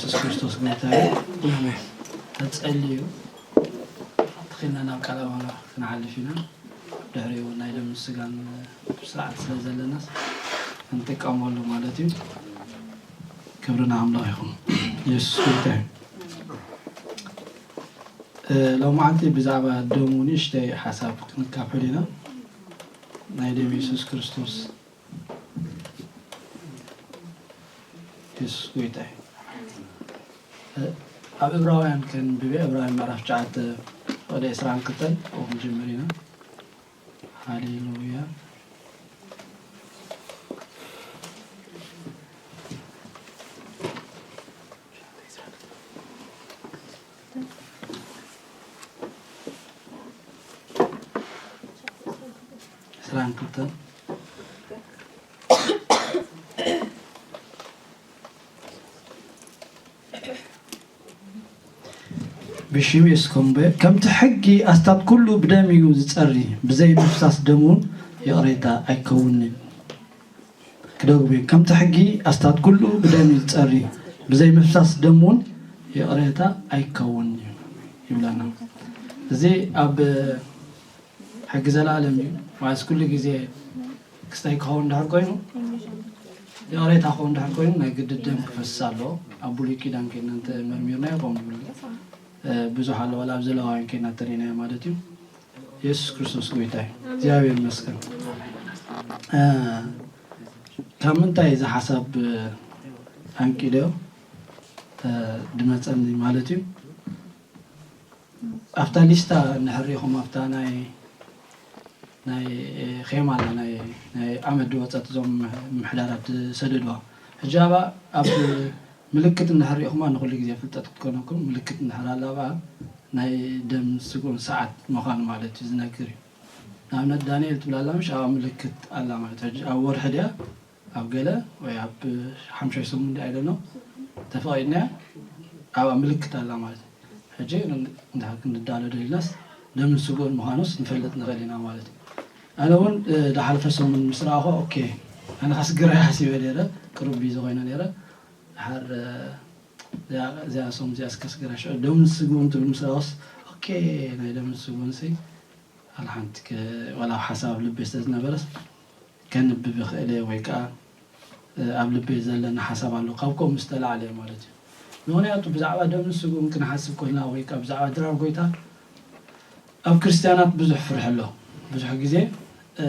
የሱስ ክርስቶስ ጎይታ እዩ። ተጸልዩ ተኺልና ናብ ቃል ኣምላኽ ክንሓልፍ ኢና። ድሕሪኡ ናይ ደም ስጋን ስርዓት ስለ ዘለናስ ክንጥቀመሉ ማለት እዩ። ክብሪ ንኣምላኽ ይኹን። የሱስ ጎይታ እዩ። እ፣ ሎማዓንቲ ብዛዕባ ደሙ ንእሽተይ ሓሳብ ክንካፈል ኢና። ናይ ደም የሱስ ክርስቶስ የሱስ ጎይታ እዩ። እ፣ ኣብ ዕብራውያን ከንብብ፣ ዕብራውያን ምዕራፍ ትሽዓተ ወደ ዕስራን ክልተን ኣብኡ ክንጅምር ኢና። ሃሌሉያ። ዕስራን ክልተን። ብሽም የሱስ ከምበ-፣ ከምቲ ሕጊ ኣስታት ኩሉ ብደም እዩ ዝጸሪ፣ ብዘይ ምፍሳስ ደም እውን ይቕሬታ ኣይከውንን። ክደግሞ፣ ከምቲ ሕጊ ኣስታት ኩሉ ብደም እዩ ዝጸሪ፣ ብዘይ ምፍሳስ ደም እውን ይቕሬታ ኣይከውንን እዩ ይብለና። እዚ ኣብ ሕጊ ዘለኣለም እዩ። ማለት ኩሉ ግዜ ክስታይ ክኸውን እንድሕር ኮይኑ፣ ይቕሬታ ክኸውን እንድሕር ኮይኑ፣ ናይ ግዲ ደም ክፈስስ ኣለዎ። ኣብ ብሉይ ኪዳን ከይድና እንተ መርሚርናዮ ከምኡ ይብሉ። እ፣ ብዙሕ ኣለዎ፣ ዋላ ኣብ ዘለዋውያን ከይድና እንተሪእናዮ ማለት እዩ። የሱስ ክርስቶስ ጎይታ እዩ። እግዚኣብሔር ይመስገን። እ፣ ካብ ምንታይ እዚ ሓሳብ፣ እ፣ ኣንቂደዮ፣ እ፣ ድመጸኒ ማለት እዩ? ኣብታ ሊስታ እንድሕር ሪኢኹም፣ ኣብታ ናይ፣ ናይ ኼማ ኣላ፣ ናይ፣ ናይ ኣመት ዝወጸት እዞም ምምሕዳራት ዝሰደድዋ። ሕጂ ኣብኣ ኣብ ምልክት እንድሕር ሪኢኹማ ንኹሉ ግዜ ፍልጠት ክትኮነኩም፣ ምልክት እንድሕር ኣላ ኣብኣ ናይ ደም ስግኡን ሰዓት ምዃኑ ማለት እዩ ዝነግር እዩ። ንኣብነት ዳንኤል ትብል ኣላ፣ ምሽ ኣብኣ ምልክት ኣላ ማለት እዩ። ሕጂ ኣብ ወርሒ ድያ ኣብ ገለ ወይ ኣብ ሓምሻይ ሰሙን ድያ ኣይደሎ ተፈቒድናያ ኣብኣ ምልክት ኣላ ማለት እዩ። ሕጂ እንድሕር ክንዳሎ ደሊናስ ደምን ስግኡን ምዃኑስ ንፈልጥ ንኽእል ኢና ማለት እዩ። ኣነ እውን፣ እ፣ ዝሓለፈ ሰሙን ምስ ረኣኹ፣ ኦኬ፣ ኣነ ከስግራ እየ ሓሲበ ነይረ፣ ቅሩብ ቢዚ ኮይነ ነይረ። ድሓር፣ እ፣ እዚኣ፣ እዚኣ ሰሙን እዚኣ እስከ ስግራ ሽዑ ደምን ስግኡን ትብል ምስ ረኣኹስ፣ ኦኬ፣ ናይ ደምን ስግኡንሲ ዋላ ሓንቲ ከ-፣ ዋላ ኣብ ሓሳብ ኣብ ልበይ ስለ ዝነበረስ ከንብብ ይኽእል እየ ወይ ከኣ፣ እ፣ ኣብ ልበይ ዘለኒ ሓሳብ ኣሎ፣ ካብ ከምኡ ዝተላዕለ ማለት እዩ። ምኽንያቱ ብዛዕባ ደምን ስግኡን ክንሓስብ ኮይና ወይ ከኣ ብዛዕባ ድራር ጎይታ ኣብ ክርስትያናት ብዙሕ ፍርሒ ኣሎ። ብዙሕ ግዜ፣ እ፣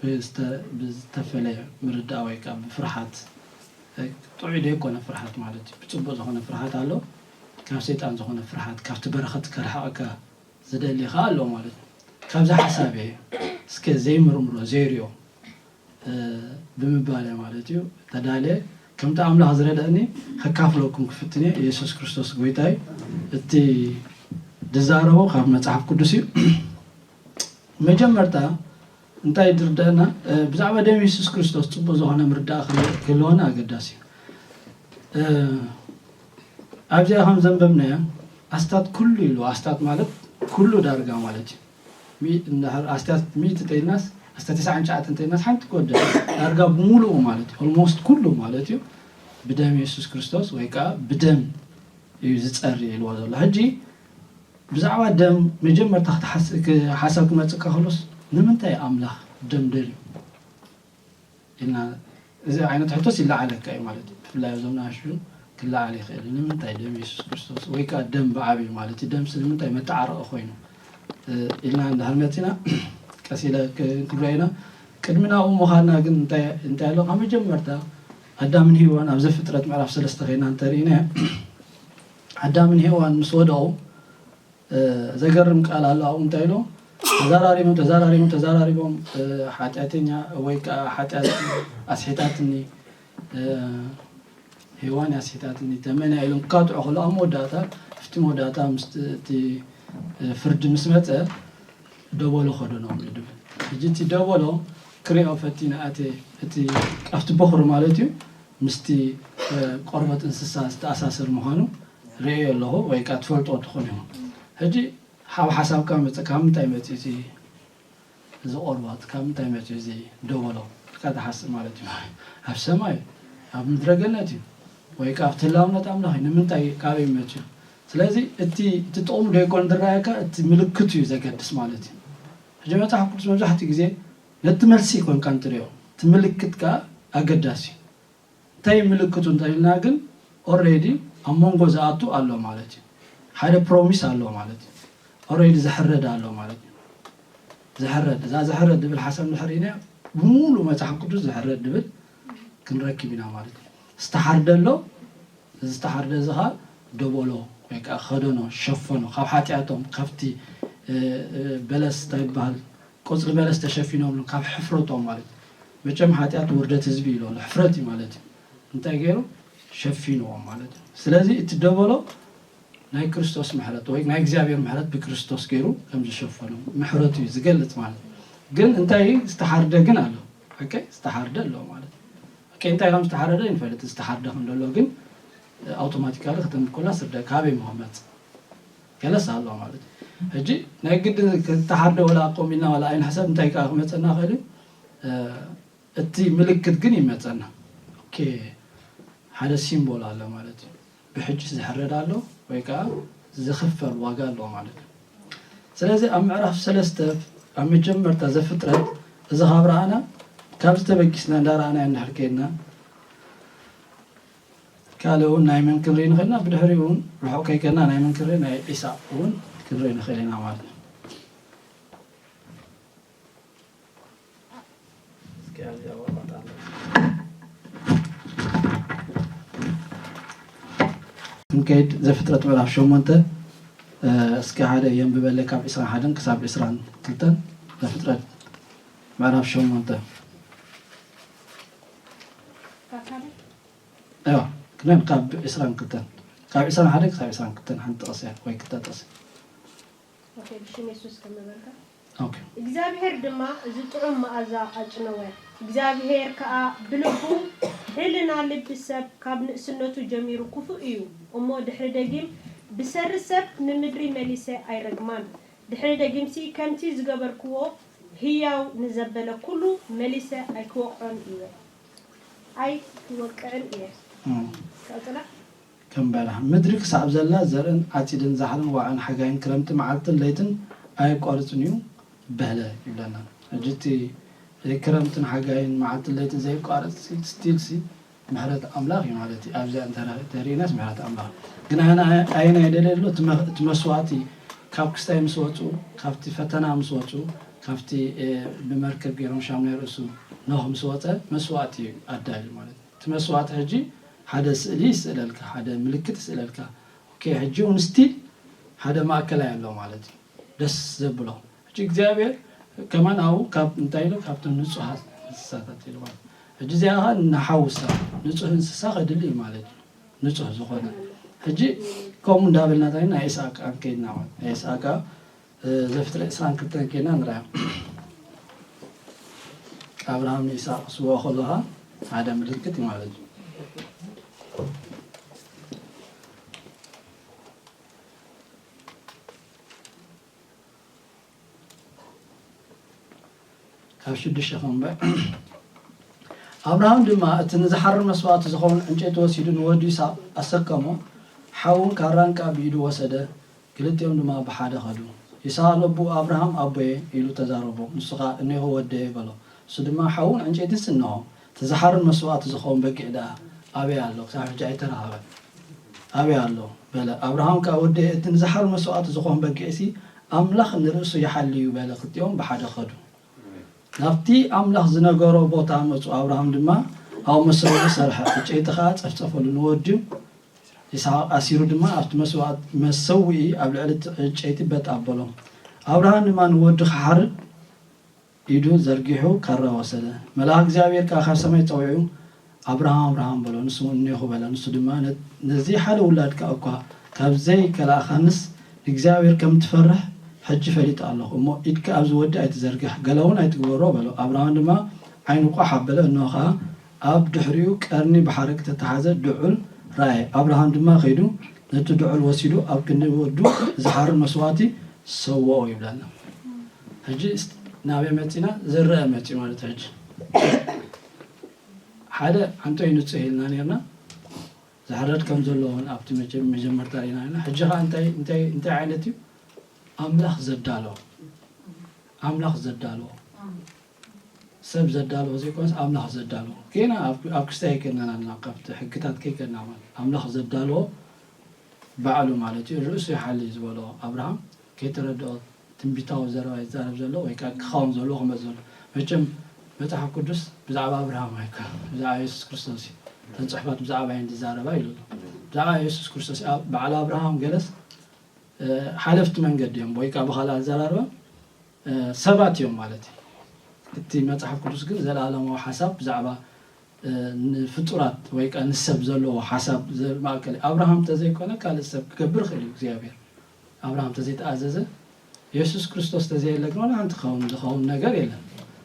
ብዝተ-፣ ብዝተፈለየ ምርዳእ ወይ ከኣ ብፍርሓት፣ እ፣ ጥዑይ ዘይኮነ ፍርሓት ማለት እዩ። ብጽቡቕ ዝኾነ ፍርሓት ኣሎ፣ ካብ ሰይጣን ዝኾነ ፍርሓት፣ ካብቲ በረኸት ከርሕቐካ ዝደሊ ኸኣ ኣሎ ማለት እዩ። ካብዚ ሓሳብ እየ እስከ ዘይምርምሮ ዘይርዮ፣ እ፣ ብምባል እየ ማለት እዩ ተዳልየ። ከምቲ ኣምላኽ ዝረድኣኒ ከካፍለኩም ክፍትን እየ። የሱስ ክርስቶስ ጎይታ እዩ። እቲ ዝዛረቦ ካብ መጽሓፍ ቅዱስ እዩ። መጀመርታ እንታይ ዝርድኣና፣ እ፣ ብዛዕባ ደም የሱስ ክርስቶስ ጽቡቕ ዝኾነ ምርዳእ ክህል-፣ ክህልወና ኣገዳሲ እዩ። እ፣ ኣብዚኣ ከም ዘንበብናያ ኣስታት ኩሉ ኢሉ፣ ኣስታት ማለት ኩሉ ዳርጋ ማለት እዩ። ሚ-፣ እንድሕር ኣስታት ሚእቲ እንተኢልናስ፣ ኣስታት ተስዓን ትሽዓተን እንተኢልናስ ሓንቲ ክወደል ዳርጋ ብምሉኡ ማለት እዩ። ኦልሞስት ኩሉ ማለት እዩ። ብደም የሱስ ክርስቶስ ወይ ከኣ ብደም እዩ ዝጸሪ ኢልዎ ዘሎ። ሕጂ ብዛዕባ ደም መጀመርታ ክትሓስ-፣ ክ-፣ ሓሳብ ክመጽእ ከሎስ ንምንታይ ኣምላኽ ደም ደልዩ? ኢልና እዚ ዓይነት ሕቶስ ይለዓለካ እዩ ማለት እዩ። ብፍላይ እዞም ንኣሽቱ ክለዓል ይኽእል እዩ። ንምንታይ ደም የሱስ ክርስቶስ ወይ ከኣ ደም ብዓብዩ ማለት እዩ። ደምሲ ንምንታይ መተዓረቒ ኮይኑ? እ፣ ኢልና እንድሕር መጺና ቀስ ኢለ ክ-፣ ክንሪኦ ኢና። ቅድሚ ናብኡ ምኻድና ግን እንታይ፣ እንታይ ኣሎ? ካብ መጀመርታ ኣዳምን ሄዋን ኣብ ዘፍጥረት ምዕራፍ ሰለስተ ኸይና እንተርኢና ኣዳምን ሄዋን ምስ ወደቑ እ፣ ዘገርም ቃል ኣሎ ኣብኡ እንታይ ኢሉ? ተዘራሪቦም፣ ተዘራሪቦም፣ ተዘራሪቦም፣ እ፣ ሓጢኣተኛ ወይ ከኣ ሓጢኣት ኣስሒታትኒ፣ እ፣ ሄዋን ኣስሒታትኒ፣ ተመንያ ኢሎም ክካትዑ ከለዉ ኣብ መወዳእታ፣ ኣብቲ መወዳእታ ምስቲ፣ እቲ፣ እ፣ ፍርዲ ምስ መጸ ደበሎ ከደኖም እዩ ድብል። ሕጂ እቲ ደበሎ ክሪኦ ፈቲነ ኣትየ፣ እቲ ኣብቲ በኹሪ ማለት እዩ፣ ምስቲ፣ እ፣ ቆርበት እንስሳ ዝተኣሳሰር ምዃኑ ርእዮ ኣለኹ ወይ ከኣ ትፈልጦ ትኾኑ ኢኹም። ሕጂ ሓብ ሓሳብካ መጸ፣ ካብ ምንታይ መጺኡ እዚ፣ እዚ ቆርበት፣ ካብ ምንታይ መጺኡ እዚ ደበሎ ኢልካ ትሓስብ ማለት እዩ። ኣብ ሰማይ፣ ኣብ ምድረ ገነት እዩ። ወይ ከዓ ኣብቲ ህላውነት ኣምላኽ እዩ። ንምንታይ፣ ካበይ መፅኡ? ስለዚ እቲ እቲ ጥቕሙ ዶ ይኮን ዝረኣየካ፣ እቲ ምልክቱ እዩ ዘገድስ ማለት እዩ። ሕጂ መፅሓፍ ቅዱስ መብዛሕትኡ ግዜ ነቲ መልሲ ይኮንካ እንትሪኦ፣ እቲ ምልክት ከዓ ኣገዳሲ እዩ። እንታይ ምልክቱ እንተኢልና ግን፣ ኦሬዲ ኣብ መንጎ ዝኣቱ ኣሎ ማለት እዩ። ሓደ ፕሮሚስ ኣሎ ማለት እዩ። ኦሬዲ ዝሕረድ ኣሎ ማለት እዩ። ዝሕረድ፣ እዛ ዝሕረድ ድብል ሓሳብ እንድሕር ኢና፣ ብሙሉ መጽሓፍ ቅዱስ ዝሕረድ ድብል ክንረክብ ኢና ማለት እዩ። ዝተሓርደ ኣሎ። እዚ ዝተሓርደ እዚ ኸዓ ደበሎ ወይ ከዓ ኸደኖ ሸፈኖ፣ ካብ ሓጢኣቶም፣ ካብቲ በለስ እንታይ ይበሃል፣ ቆፅሊ በለስ ተሸፊኖም፣ ካብ ሕፍረቶም ማለት እዩ። መቸም ሓጢኣት ውርደት ህዝቢ ኢሉ ኣሎ፣ ሕፍረት እዩ ማለት እዩ። እንታይ ገይሩ? ሸፊንዎም ማለት እዩ። ስለዚ እቲ ደበሎ ናይ ክርስቶስ ምሕረት ወይ ናይ እግዚኣብሔር ምሕረት ብክርስቶስ ገይሩ ከም ዝሸፈኖም ምሕረቱ እዩ ዝገልጽ ማለት እዩ። ግን እንታይ ዝተሓርደ ግን ኣሎ። ኦኬ፣ ዝተሓርደ ኣሎ ማለት እዩ። ኦኬ፣ እንታይ ከም ዝተሓረደ ይንፈልጥ፣ ዝተሓርደ ከም ዘሎ ግን ኣውቶማቲካሊ ከተንብኮላ ስርደ ካበይ መኸመፅ ገለስ ኣሎ ማለት እዩ። ሕጂ ናይ ግድን ዝተሓርደ ወላ ቆም ኢልና ወላ ኣይንሕሰብ፣ እንታይ ከዓ ክመፀና ክእል እዩ? እቲ ምልክት ግን ይመፀና። ኦኬ፣ ሓደ ሲምቦል ኣሎ ማለት እዩ። ብሕጂ ዝሕረድ ኣሎ ወይ ከዓ ዝኽፈል ዋጋ ኣሎ ማለት እዩ። ስለዚ ኣብ ምዕራፍ ሰለስተ ኣብ መጀመርታ ዘፍጥረት እዚ ካብ ረኣና፣ ካብዚ ተበጊስና እንዳረኣና እንድሕር ከይድና፣ ካልእ እውን ናይ መን ክንርኢ ንኽእል ኢና? ብድሕሪኡ እውን ርሑቕ ከይከድና ናይ መን ክንርኢ? ናይ ኢሳቅ እውን ክንርኢ ንኽእል ኢና ማለት እዩ። እስኪ ኣብዚኣ ወረቐት ኣሎ። ክንከይድ ዘፍጥረት ምዕራፍ ሸሞንተ፣ እ፣ እስኪ ሓደ የንብበለይ ካብ ዕስራን ሓደን ክሳብ ዕስራን ክልተን። ዘፍጥረት ምዕራፍ ሸሞንተ። ካብ ሓደ? እዮ፣ ክነን ካብ ዕስራን ክልተን፣ ካብ ዕስራን ሓደን ክሳብ ዕስራን ክልተን ሓንቲ ጥቕሲ ወይ ክልተ ጥቕሲ። ኦኬ፣ ብሽም የሱስ ከመበልካ። ኦኬ። እግዚኣብሔር ድማ እዚ ጥዑም መኣዛ ኣጭነወ። እግዚኣብሔር ከኣ ብልቡ፣ ሕልና ልቢ ሰብ ካብ ንእስነቱ ጀሚሩ ክፉእ እዩ። እሞ ድሕሪ ደጊም ብሰሪ ሰብ ንምድሪ መሊሰ ኣይረግማን። ድሕሪ ደጊምሲ ከምቲ ዝገበርክዎ ህያው ንዘበለ ኩሉ መሊሰ ኣይክወቕዖን እየ። ኣይክወቅዕን እየ። እም። ቀጽላ። ከም በላ፣ ምድሪ ክሳብ ዘላ ዘርእን ዓጺድን ዛሕልን ዋዕን ሓጋይን ክረምቲ መዓልትን ለይትን ኣየቋርጽን እዩ በለ ይብለና። ሕጂ እቲ ክረምትን ሓጋይን መዓልትን ለይትን ዘየቋርጽ ስቲል ሲ ምሕረት ኣምላኽ እዩ ማለት እዩ። ኣብዚኣ እንተ ተሪእናስ ምሕረት ኣምላኽ ግን ኣየና-፣ ኣየናይ ደለ ኣሎ? እቲ መ-፣ እቲ መስዋእቲ ካብ ክስታይ ምስ ወጹ፣ ካብቲ ፈተና ምስ ወጹ፣ ካብቲ፣ እ፣ ብመርከብ ገይሮም ሻም ናይ ርእሱ ኖህ ምስ ወጸ መስዋእቲ እዩ ኣዳልዩ ማለት እዩ። እቲ መስዋእቲ ሕጂ ሓደ ስእሊ ይስእለልካ፣ ሓደ ምልክት ይስእለልካ። ኦኬ፣ ሕጂ እውን ስቲል ሓደ ማእከላይ ኣሎ ማለት እዩ። ደስ ዘብሎ። ሕጂ እግዚኣብሔር ከማን ኣብኡ ካብ፣ እንታይ ኢሉ? ካብቶም ንጹሃት እንስሳታት ኢሉ ማለት እዩ። ሕጂ እዚኣ ኸዓ ንሓውሳ ንጹህ እንስሳ ከድሊ እዩ ማለት እዩ። ንጹህ ዝኾነ። ሕጂ ከምኡ እንዳበልና እንታይ ናይ ኢሳቅ ኣንከይድና ማለት ናይ ኢሳቅ፣ እ፣ ዘፍጥረት ዕስራን ክልተን ከይድና ንርኣያ። ኣብርሃም ንኢሳቅ ክስውኦ ከሎ ኸዓ ሓደ ምልክት እዩ ማለት እዩ። ካብ ሽዱሽተ ከንብዕ። ኣብርሃም ድማ እቲ ንዝሓርድ መስዋእቲ ዝኸውን ዕንጨይቲ ወሲዱ ንወዱ ይስሓቅ ኣሰከሞ። ሓውን ካራን ከኣ ብኢዱ ወሰደ። ክልቲኦም ድማ ብሓደ ኸዱ። ይስሓቅ ለብኡ ኣብርሃም ኣቦየ ኢሉ ተዛረቦ። ንሱ ኸኣ እኔሆ ወደየ በሎ። ንሱ ድማ ሓውን ዕንጨይትንስ እንሆ፣ እቲ ዝሓርድ መስዋእቲ ዝኸውን በጊዕ ደኣ ኣበይ ኣሎ? ክሳብ ሕጂ ኣይተረኸበን። ኣበይ ኣሎ? በለ። ኣብርሃም ከኣ ወደየ፣ እቲ ንዝሓርድ መስዋእቲ ዝኸውን በጊዕሲ ኣምላኽ ንርእሱ ይሓሊ እዩ በለ። ክልቲኦም ብሓደ ኸዱ። ናብቲ ኣምላኽ ዝነገሮ ቦታ መጹ። ኣብርሃም ድማ ኣብኡ መሰውኢ ሰርሐ፣ ዕጨይቲ ኸኣ ጸፍጸፈሉ። ንወዱ ይስሓቅ ኣሲሩ ድማ ኣብቲ መስዋእቲ መሰውኢ ኣብ ልዕሊ እቲ ዕጨይቲ በጥ ኣበሎ። ኣብርሃም ድማ ንወዱ ክሓርድ ኢዱ ዘርጊሑ ካራ ወሰደ። መልኣኽ እግዚኣብሔር ከኣ ካብ ሰማይ ጸዊዑ፣ ኣብርሃም፣ ኣብርሃም በሎ። ንሱ እውን እኔኹ በለ። ንሱ ድማ፣ ነ-፣ ነዚ ሓደ ውላድካ እኳ ካብ ዘይከላእካንስ ንእግዚኣብሔር ከም እትፈርህ ሕጂ ፈሊጠ ኣለኹ። እሞ ኢድካ ኣብዚ ወዲ ኣይትዘርግሕ፣ ገለ እውን ኣይትግበሮ በሎ። ኣብርሃም ድማ ዓይኑ ቋሕ ኣበለ፣ እንሆ ኸኣ ኣብ ድሕሪኡ ቀርኒ ብሓረግ እተተሓዘ ድዑል ረኣየ። ኣብርሃም ድማ ከይዱ ነቲ ድዑል ወሲዱ ኣብ ክንዲ ወዱ ዝሓርድ መስዋእቲ ሰውኦ ይብለና። ሕጂ ስ-፣ ናበይ መጺና? ዝረአ መጺኡ ማለት እዩ። ሕጂ ሓደ ዓንቶይ ንጹህ ኢልና ኔርና፣ ዝሕረድ ከም ዘሎ እውን ኣብቲ መጀ- መጀመርታ ርኢና ኢና። ሕጂ ኸዓ እንታይ እንታይ እንታይ ዓይነት እዩ? ኣምላኽ ዘዳለዎ፣ ኣምላኽ ዘዳለዎ፣ ሰብ ዘዳለዎ ዘይኮነስ ኣምላኽ ዘዳለዎ። ጌና ኣብ ኣብ ክስታይ ኣይከድናን ኣለና፣ ካብቲ ሕግታት ከይከድና ማለት ኣምላኽ ዘዳለዎ ባዕሉ ማለት እዩ። ርእሱ ይሓሊ ዝበሎ ኣብርሃም ከይተረድኦ ትንቢታዊ ዘረባ ይዛረብ ዘሎ ወይ ከዓ ክኸውን ዘለዎ ክመፅ ዘሎ። መቸም መፅሓፍ ቅዱስ ብዛዕባ ኣብርሃም ኣይኮነን፣ ብዛዕባ የሱስ ክርስቶስ እዩ። እተን ፅሑፋት ብዛዕባ እየን ዝዛረባ ኢሉ ኣሎ። ብዛዕባ የሱስ ክርስቶስ እዩ። በዓል ኣብርሃም ገለስ ሓለፍቲ መንገዲ እዮም ወይ ከዓ ብካልእ ኣዘራርባ ሰባት እዮም ማለት እዩ። እቲ መፅሓፍ ቅዱስ ግን ዘለኣለማዊ ሓሳብ ብዛዕባ ንፍጡራት ወይ ከዓ ንሰብ ዘለዎ ሓሳብ ማእከል ኣብርሃም ተዘይኮነ ካልእ ሰብ ክገብር ይኽእል እዩ እግዚኣብሔር። ኣብርሃም ተዘይተኣዘዘ የሱስ ክርስቶስ ተዘየለ ግን ዋላ ሓንቲ ክኸውን ዝኸውን ነገር የለን።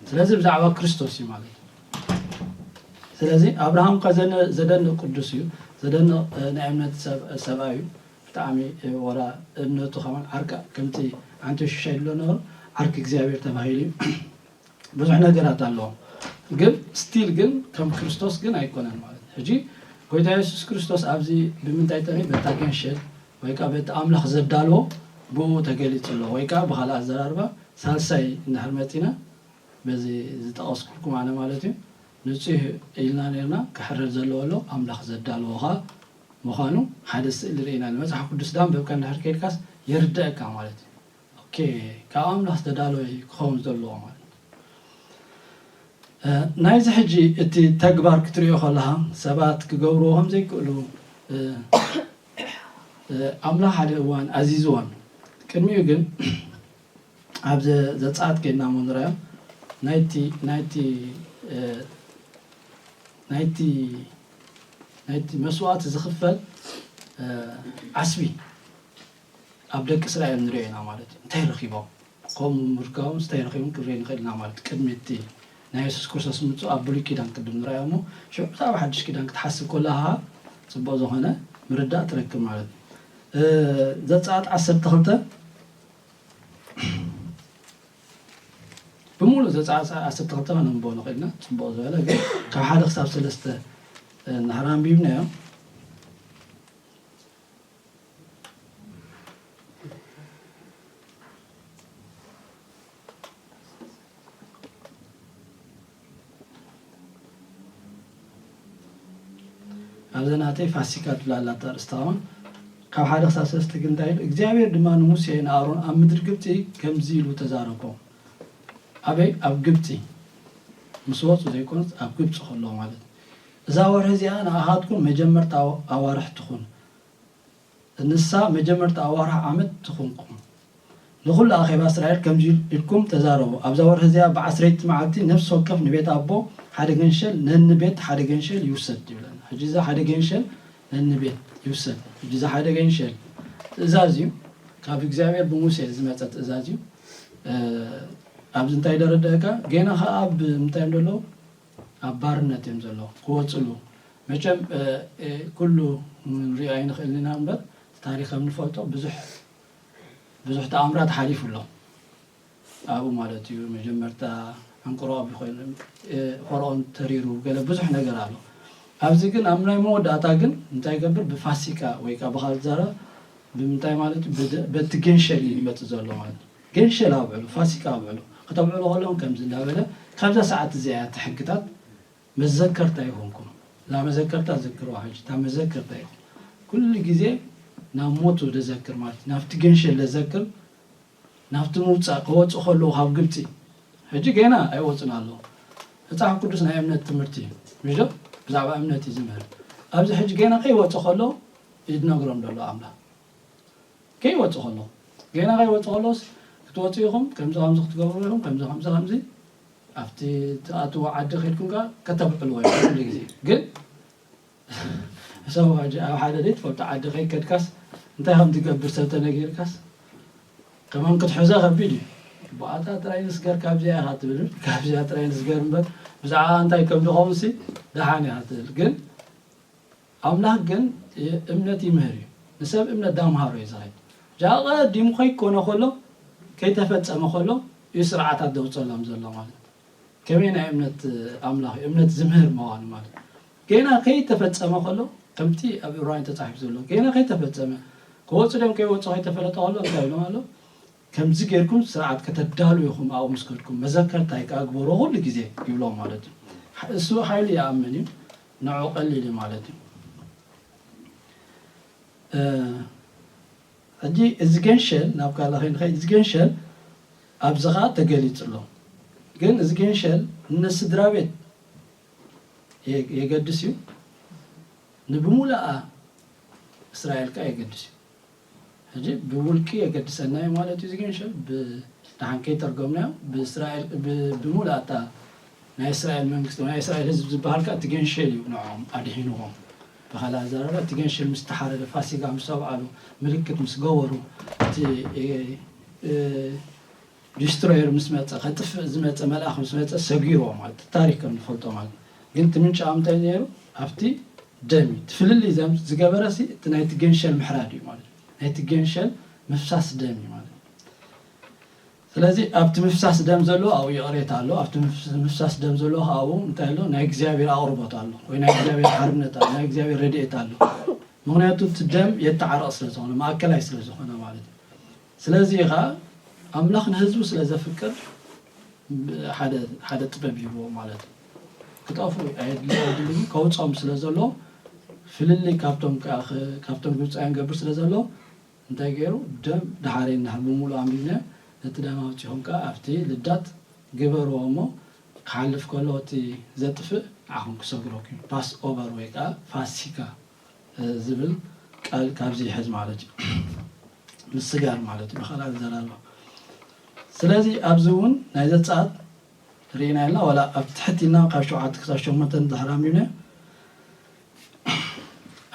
ስለዚ ብዛዕባ ክርስቶስ እዩ ማለት እዩ። ስለዚ ኣብርሃም ከ ዘነ- ዘደንቕ ቅዱስ እዩ፣ ዘደንቕ እ፣ ናይ እምነት ሰብ- ሰብኣይ እዩ። ብጣዕሚ እ፣ ወላ እምነቱ ከማን ዓርካ ከምቲ ኣንቶሽሻ ይብሎ ነበሩ ዓርኪ እግዚኣብሔር ተባሂሉ እዩ። ብዙሕ ነገራት ኣለዎ። ግን ስቲል ግን ከም ክርስቶስ ግን ኣይኮነን ማለት እዩ። ሕጂ ጎይታ የሱስ ክርስቶስ ኣብዚ ብምንታይ ጠሚ በታ ገንሸል ወይ ከዓ በቲ ኣምላኽ ዘዳልዎ ብኡ ተገሊጹ ኣሎ ወይ ከዓ ብኻልእ ኣዘራርባ ሳልሳይ እንድሕር መፂና በዚ ዝጠቐስኩልኩም ኣነ ማለት እዩ ንፁህ ኢልና ነርና ክሕረድ ዘለዎ ኣሎ ኣምላኽ ዘዳልዎ ከዓ ምዃኑ ሓደ ስእሊ ርኢና መፅሓፍ ቅዱስ ዳንበብካ እንድሕር ከይድካስ የርድአካ ማለት እዩ። ኦኬ ካብ ኣምላኽ ዝተዳለወ ክኸውን ዘለዎ ማለት ናይዚ ሕጂ እቲ ተግባር ክትሪኦ ከለኻ ሰባት ክገብርዎ ከም ዘይክእሉ ኣምላኽ ሓደ እዋን ኣዚዝዎም። ቅድሚኡ ግን ኣብ ዘጸኣት ከይድና እሞ ንርኣዮ ናይቲ ናይቲ ናይቲ ናይቲ መስዋእቲ ዝኽፈል ዓስቢ ኣብ ደቂ እስራኤል ንሪኦ ኢና ማለት እዩ። እንታይ ረኺቦም? ከምኡ ምርካቦም እንታይ ረኺቦም ክንርኢ ንኽእል ኢና ማለት እዩ። ቅድሚ እቲ ናይ የሱስ ክርስቶስ ምምፅኡ ኣብ ብሉይ ኪዳን ቅድም ንርኣዮ እሞ ሽዑ ኣብ ሓድሽ ኪዳን ክትሓስብ ከለኻ ፅቡቕ ዝኾነ ምርዳእ ትረክብ ማለት እዩ። ዘፀኣት ዓሰርተ ክልተ ብምሉእ ዘፀኣት ዓሰርተ ክልተ ከነንብቦ ንኽእል ኢና። ፅቡቕ ዝበለ ግን ካብ ሓደ ክሳብ ሰለስተ እንድሕር ኣንቢብናዮ ኣብዛ ናተይ ፋሲካ ትብላ ኣላታ ኣርእስታ ከማን ካብ ሓደ ክሳብ ሰለስተ ግን እንታይ ኢሉ እግዚኣብሔር ድማ ንሙሴ ንኣሮን ኣብ ምድሪ ግብፂ ከምዚ ኢሉ ተዛረቦም ኣበይ ኣብ ግብፂ ምስ ወፁ ዘይኮነስ ኣብ ግብፂ ከለዉ ማለት እዛ ወርሒ እዚኣ ንኣኻትኩም መጀመርታ ኣዋርሕ ትኹን ንሳ መጀመርታ ኣዋርሕ ዓመት ትኹንኩም ንኹሉ ኣኼባ እስራኤል ከምዚ ኢልኩም ተዛረቡ ኣብዛ ወርሒ እዚኣ ብዓስረይቲ መዓልቲ ነፍሲ ወከፍ ንቤት ኣቦ ሓደ ገንሸል ነንቤት ሓደ ገንሸል ይውሰድ ይብለና ሕጂ እዛ ሓደ ገንሸል ነንቤት ይውሰድ ሕጂ እዛ ሓደ ገንሸል ትእዛዝ እዩ ካብ እግዚኣብሔር ብሙሴ ዝመፀ ትእዛዝ እዩ ኣብዚ እንታይ ደረደእካ ጌና ከዓ ኣብ ምንታይ ዘለዉ ኣብ ባርነት እዮም ዘለዉ ክወፅሉ መቸም ኩሉ ንሪኦ ኣይንኽእልን ኢና እምበር ታሪክ ከም ንፈልጦ ብዙሕ ብዙሕ ተኣምራት ሓሊፉ ኣሎ ኣብኡ ማለት እዩ መጀመርታ ዕንቁሮ ኣብ ይኮይኑ ፈርኦን ተሪሩ ገለ ብዙሕ ነገር ኣሎ ኣብዚ ግን ኣብ ናይ መወዳእታ ግን እንታይ ገብር ብፋሲካ ወይ ከዓ ብካልእ ዛረባ ብምንታይ ማለት እዩ በቲ ገንሸል እዩ ዝመፅእ ዘሎ ማለት እዩ ገንሸል ኣብዕሉ ፋሲካ ኣብዕሉ ከተብዕሉ ከለውን ከምዚ እንዳበለ ካብዛ ሰዓት እዚኣ እያ ሕግታት መዘከርታ ይኾንኩም እዛ መዘከርታ ዘክርዋ ሕጂ እታ መዘከርታ ይኹን ኩሉ ግዜ ናብ ሞቱ ደዘክር ማለት ናብቲ ገንሸል ደዘክር ናብቲ ምውፃእ ከወፁ ከለዉ ካብ ግብፂ ሕጂ ገና ኣይወፁን ኣለዉ መፅሓፍ ቅዱስ ናይ እምነት ትምህርቲ እዩ ምሽ ብዛዕባ እምነት እዩ ዝምህር ኣብዚ ሕጂ ገና ከይወፁ ከለዉ ይድነግሮም ዘሎ ኣምላኽ ከይወፁ ከለዉ ገና ከይወፁ ከለዉስ ክትወፁ ኢኹም ከምዚ ከምዚ ክትገብሩ ኢኹም ከምዚ ከምዚ ከምዚ ኣብቲ ትኣትዎ ዓዲ ከይድኩም ከዓ ከተብዕልዎ ኢኹም ኩሉ ግዜ ግን ሰብ ሕጂ ኣብ ሓደ ዘይትፈልጦ ዓዲ ከይከድካስ እንታይ ከም ትገብር ሰብ ተነጊርካስ ከማን ክትሕዞ ከቢድ እዩ። ብኣታ ጥራይ ንስገር ካብዚኣ ኢኻ ትብል ካብዚኣ ጥራይ ንስገር እምበር ብዛዕባ እንታይ ከም ዝኸውን ሲ ደሓን ኢኻ ትብል ግን ኣምላኽ ግን እምነት ይምህር እዩ። ንሰብ እምነት ዳምሃሮ እዩ ዝኸይድ። ጃ ቀዲሙ ከይኮነ ከሎ ከይተፈጸመ ከሎ እዩ ስርዓታት ደውፀሎም ዘሎ ማለት ከመይ ናይ እምነት ኣምላኽ እዩ እምነት ዝምህር ምዃኑ ማለት ገና ከይተፈጸመ ከሎ ከምቲ ኣብ ዕብራውያን ተጻሒፉ ዘሎ፣ ገና ከይተፈጸመ፣ ክወጹ ድዮም ከይወጹ ከይተፈለጠ ከሎ እንታይ ኢሎም ኣሎ? ከምዚ ጌርኩም ስርዓት ከተዳሉ ኢኹም ኣብኡ ምስ ከድኩም፣ መዘከርታይ ከኣ ግበርዎ ኩሉ ግዜ ይብሎም ማለት እዩ። እሱ ሓይሉ ይኣምን እዩ፣ ንዕኡ ቀሊል እዩ ማለት እዩ። እ፣ ሕጂ እዚ ገንሸል ናብ ካልእ ከይንኸይድ፣ እዚ ገንሸል ኣብዚ ኸኣ ተገሊጹ ኣሎ። ግን እዚ ገንሸል ንስድራ ቤት የ-፣ የገድስ እዩ፣ ንብሙላኣ እስራኤል ከኣ የገድስ እዩ። ሕጂ ብውልቂ የገድሰና እዩ ማለት እዩ። እዚ ገንሸል ብ-፣ ደሓን ከይተርጎምናዮ ብእስራኤል፣ ብ-፣ ብሙላእታ ናይ እስራኤል መንግስቲ፣ ናይ እስራኤል ህዝቢ ዝበሃል ከኣ እቲ ገንሸል እዩ ንዕኦም ኣድሒንዎም። ብኻልእ ኣዘራርባ እቲ ገንሸል ምስ ተሓረደ፣ ፋሲጋ ምስ ኣብዓሉ፣ ምልክት ምስ ገበሩ፣ እቲ፣ እ፣ እ፣ ዲስትሮየር ምስ መጸ፣ ከጥፍእ ዝመጸ መልኣኽ ምስ መጸ ሰጊርዎ ማለት እዩ። ታሪኽ ከም ንፈልጦ ማለት እዩ። ግን እቲ ምንጫ እንታይ ነይሩ? ኣብቲ ደም እዩ። እቲ ፍልልይ ዘም-፣ ዝገበረ ሲ እቲ ናይቲ ገንሸል ምሕራድ እዩ ማለት እዩ። ናይቲ ገንሸል ምፍሳስ ደም እዩ ማለት እዩ። ስለዚ ኣብቲ ምፍሳስ ደም ዘሎ ኣብኡ ይቕሬታ ኣሎ። ኣብቲ ምፍ-፣ ምፍሳስ ደም ዘሎ ኣብኡ እንታይ ኣሎ? ናይ እግዚኣብሔር ኣቕርቦት ኣሎ፣ ወይ ናይ እግዚኣብሔር ሓርነት ኣሎ፣ ናይ እግዚኣብሔር ረድኤት ኣሎ። ምኽንያቱ እቲ ደም የተዓረቕ ስለ ዝኾነ፣ ማእከላይ ስለ ዝኾነ ማለት እዩ። ስለዚ ኸዓ ኣምላኽ ንህዝቡ ስለ ዘፍቅር ሓደ፣ ሓደ ጥበብ ይህብዎ ማለት እዩ። ክጠፍኡ ኣየድሊ-፣ ኣየድልይን፣ ከውጾም ስለ ዘሎ ፍልልይ ካብቶም ከኣ ኸ-፣ ካብቶም ግብጻውያን ገብር ስለ ዘሎ እንታይ ገይሩ? ደም ደሓር እንድሕር ብምሉእ ኣንቢብናዮ፣ ነቲ ደም ኣውጺኹም ከኣ ኣብቲ ልዳት ግበርዎ እሞ ክሓልፍ ከሎ እቲ ዘጥፍእ ንዓኹም ክሰግረኩም እዩ። ፓስ ኦቨር ወይ ከኣ ፋሲካ እ፣ ዝብል ቃል ካብዚ ይሕዝ ማለት እዩ። ምስጋር ማለት እዩ ብኻልእ ኣዘራርባ። ስለዚ ኣብዚ እውን ናይ ዘጸኣት ርኢና ኢልና፣ ዋላ ኣብ ትሕት ኢልና ካብ ሸውዓተ ክሳብ ሸሞንተ እንድሕር ኣንቢብና፣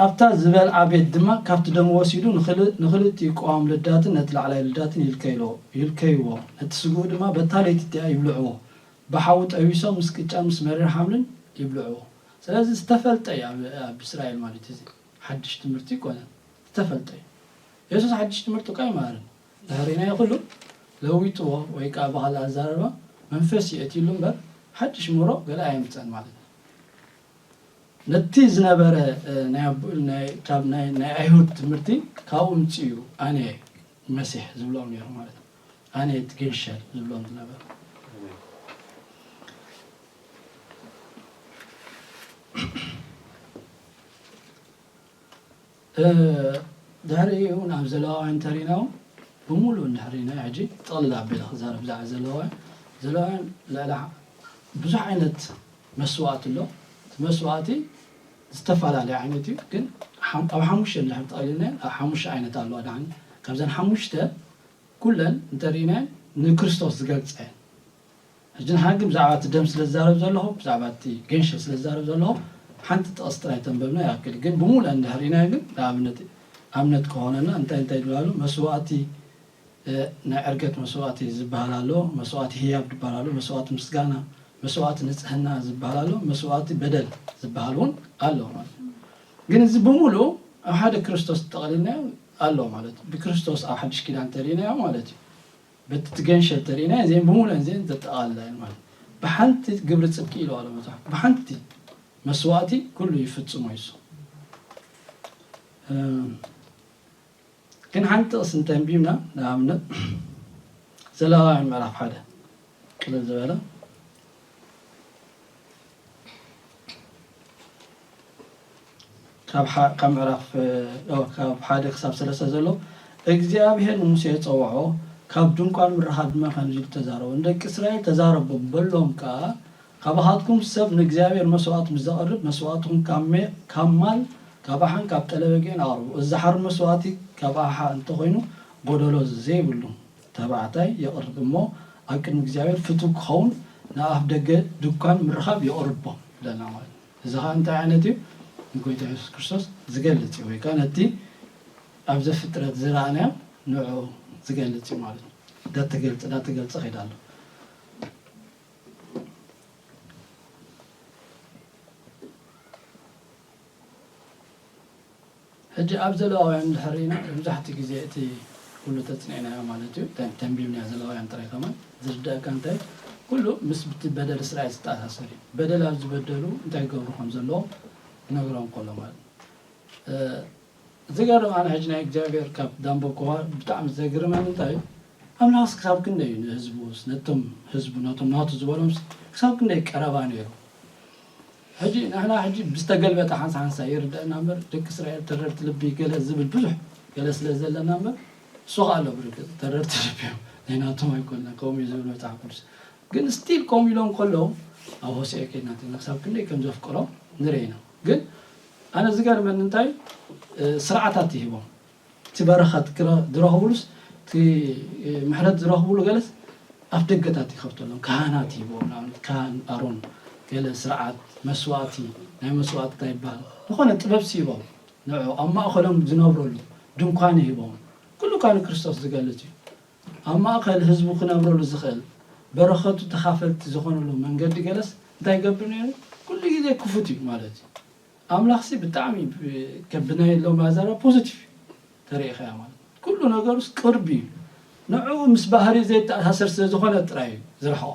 ኣብታ ዝበልዓ ቤት ድማ ካብቲ ደም ወሲዱ ንኽል-፣ ንኽልቲኡ ቅዋም ልዳትን ነቲ ላዕላይ ልዳትን ይልከይዎ፣ ይልከይዎ። ነቲ ስግኡ ድማ በታ ለይቲ እቲኣ ይብልዕዎ። ብሓዊ ጠቢሶም ምስ ቅጫ ምስ መሪር ሓምልን ይብልዕዎ። ስለዚ ዝተፈልጠ እዩ ኣብ፣ ኣብ እስራኤል ማለት እዩ። እዚ ሓድሽ ትምህርቲ ይኮነን፣ ዝተፈልጠ እዩ። የሱስ ሓድሽ ትምህርቲ እኮ ኣይመሃርን። ድሕሪናዮ ኩሉ ለዊጥዎ ወይ ከዓ ብኻልእ ኣዛረባ መንፈስ የእትዩሉ እምበር ሓድሽ ምህሮ ገለ ኣየምፀን ማለት እዩ። ነቲ ዝነበረ፣ እ፣ ናይ ኣቦ-፣ ናይ፣ ካብ ናይ፣ ናይ ኣይሁድ ትምህርቲ ካብኡ ምጽኡ እዩ ኣነ መሲሕ ዝብሎም ነይሩ ማለት እዩ። ኣነ እቲ ገንሸል ዝብሎም ዝነበረ። እ፣ ድሕሪኡ ናብ ዘለዋውያን እንተሪእናዮ ብምሉእ እንድሕር ርኢናዮ፣ ሕጂ ጥቕልል ኣቢለ ክዛረብ ብዛዕባ ዘለዋውያን፣ ዘለዋውያን ልዕሊ ሓ-፣ ብዙሕ ዓይነት መስዋእቲ ኣሎ። እቲ መስዋእቲ ዝተፈላለየ ዓይነት እዩ፣ ግን ሓም-፣ ኣብ ሓሙሽተ እንድሕር ጠቕሊልናዮ፣ ኣብ ሓሙሽተ ዓይነት ኣለዋ። ደሓን ካብዘን ሓሙሽተ ኩለን እንተሪእናየን ንክርስቶስ ዝገልጻ እየን። ሕጂ ንሕና ግን ብዛዕባ እቲ ደም ስለ ዝዛረብ ዘለኹ፣ ብዛዕባ እቲ ገንሸል ስለ ዝዛረብ ዘለኹ፣ ሓንቲ ጥቕሲ ጥራይ ተንበብና ይኣክል። ግን ብሙሉእ እንድሕር ርኢናዮ ግን ንኣብነት፣ ኣብነት ክኾነና እንታይ እንታይ ይብሉ ኣለዉ? መስዋእቲ፣ እ፣ ናይ ዕርገት መስዋእቲ ዝበሃል ኣሎ፣ መስዋእቲ ህያብ ዝበሃል ኣሎ፣ መስዋእቲ ምስጋና፣ መስዋእቲ ንጽህና ዝበሃል ኣሎ፣ መስዋእቲ በደል ዝበሃል እውን ኣሎ ማለት እዩ። ግን እዚ ብምሉእ ኣብ ሓደ ክርስቶስ ተጠቕሊልናዮ ኣሎ ማለት እዩ። ብክርስቶስ ኣብ ሓድሽ ኪዳን ተሪእናዮ ማለት እዩ። በቲ እቲ ገንሸል ተሪእናዮ እዚአን ብምሉእን እዚአን ዘጠቓልላ እየን ማለት እዩ። ብሓንቲ ግብሪ ጽድቂ ኢሉ ኣሎ መጽሓፍ። ብሓንቲ መስዋእቲ ኩሉ ይፍጽሞ እዩ እሱ። እ፣ ግን ሓንቲ ጥቕሲ እንተንቢብና፣ ንኣብነት ዘለዋውያን ምዕራፍ ሓደ ቅልል ዝበለ ካብ ሓ-፣ ካብ ምዕራፍ፣ እ፣ ኦ፣ ካብ ሓደ ክሳብ ሰለስተ ዘሎ፣ እግዚኣብሄር ንሙሴ ጸውዖ፣ ካብ ድንኳን ምርኻብ ድማ ከምዚ ኢሉ ተዛረቦ፣ ንደቂ እስራኤል ተዛረቦም፣ በሎም ከኣ፣ ካባኻትኩም ሰብ ንእግዚኣብሔር መስዋእቲ ምስ ዘቕርብ፣ መስዋእትኹም ካብ ሜ-፣ ካብ ማል፣ ካብ ኣሓን ካብ ጠለበጊዕን ኣቕርቡ። እዚ ዝሓርድ መስዋእቲ ካብ ኣሓ እንተኾይኑ፣ ጎደሎ ዘይብሉ ተባዕታይ የቕርብ እሞ፣ ኣብ ቅድሚ እግዚኣብሔር ፍቱው ክኸውን፣ ንኣፍ ደገ ድኳን ምርኻብ የቕርቦም ይብለና ማለት እዩ። እዚ ኸኣ እንታይ ዓይነት እዩ? ንጎይታ የሱስ ክርስቶስ ዝገልጽ እዩ፣ ወይ ከኣ ነቲ ኣብ ዘፍጥረት ዝረኣናዮ ንዕኡ ዝገልጽ እዩ ማለት እዩ። እንዳተገልጸ፣ እንዳተገልጸ ኸይዱ ኣሎ። ሕጂ ኣብ ዘለዋውያን እንድሕር ርኢና፣ መብዛሕትኡ ግዜ እቲ ኩሉ ተጽኒዕናዮ ማለት እዩ። ተን-፣ ተንቢብናዮ ዘለዋውያን ጥራይ ከማን ዝርደኣካ እንታይ፣ ኩሉ ምስ ብቲ በደል እስራኤል ዝተኣሳሰር እዩ። በደል ኣብ ዝበደሉ እንታይ ክገብሩ ከም ዘለዎም ይነግሮም ከሎ ማለት እዩ። ዝገርም ኣነ ሕጂ ናይ እግዚኣብሔር ካብ ዳንበብኩዋ ብጣዕሚ ዘግርመኒ እንታይ እዩ? ኣምላኽስ ክሳብ ክንደይ እዩ ንህዝቡስ ነቶም ህዝቡ ነቶም ናቱ ዝበሎምስ ክሳብ ክንደይ ቀረባ ነይሩ? ሕጂ ንሕና ሕጂ ብዝተገልበጠ ሓንሳ ሓንሳ ይርደአና እምበር ደቂ እስራኤል ተረርቲ ልቢ ገለ ዝብል ብዙሕ ገለ ስለ ዘለና እምበር እሱ ኸኣ ኣሎ ብርግጽ ተረርቲ ልቢ እዮም ናይ ናቶም ኣይኮንና ከምኡ እዩ ዝብል መጽሓፍ ቅዱስ ግን ስቲል ከምኡ ኢሎም ከለዉ ኣብ ሆሴዕ ከይድና እንተና ክሳብ ክንደይ ከም ዘፍቅሮም ንርኢ ኢና ግን ኣነ ዝገርመኒ እንታይ ስርዓታት ይህቦም እቲ በረኸት ዝረኽብሉስ እቲ ምሕረት ዝረኽብሉ ገለስ ኣፍ ደገታት ይኸፍተሎም ካህናት ይህቦም ንኣብነት ካህን ኣሮን ገለ ስርዓት መስዋእቲ ናይ መስዋእቲ እንታይ ይበሃል ዝኾነ ጥበብ ሲቦም ንዑ ኣብ ማእኸሎም ዝነብረሉ ድንኳን ይህቦም ኩሉ ካ ንክርስቶስ ዝገልጽ እዩ ኣብ ማእኸል ህዝቡ ክነብረሉ ዝኽእል በረኸቱ ተኻፈልቲ ዝኾነሉ መንገዲ ገለስ እንታይ ይገብር ነይሩ ኩሉ ግዜ ክፉት እዩ ማለት እዩ ኣምላኽሲ ብጣዕሚ ብናይ ሎም ኣዛረባ ፖዚቲቭ ተሪኢኻያ ማለት ኩሉ ነገሩስ ቅርቢ እዩ ንዕኡ ምስ ባህሪ ዘይተኣሳሰር ስለ ዝኾነ ጥራይ እዩ ዝርሕቆ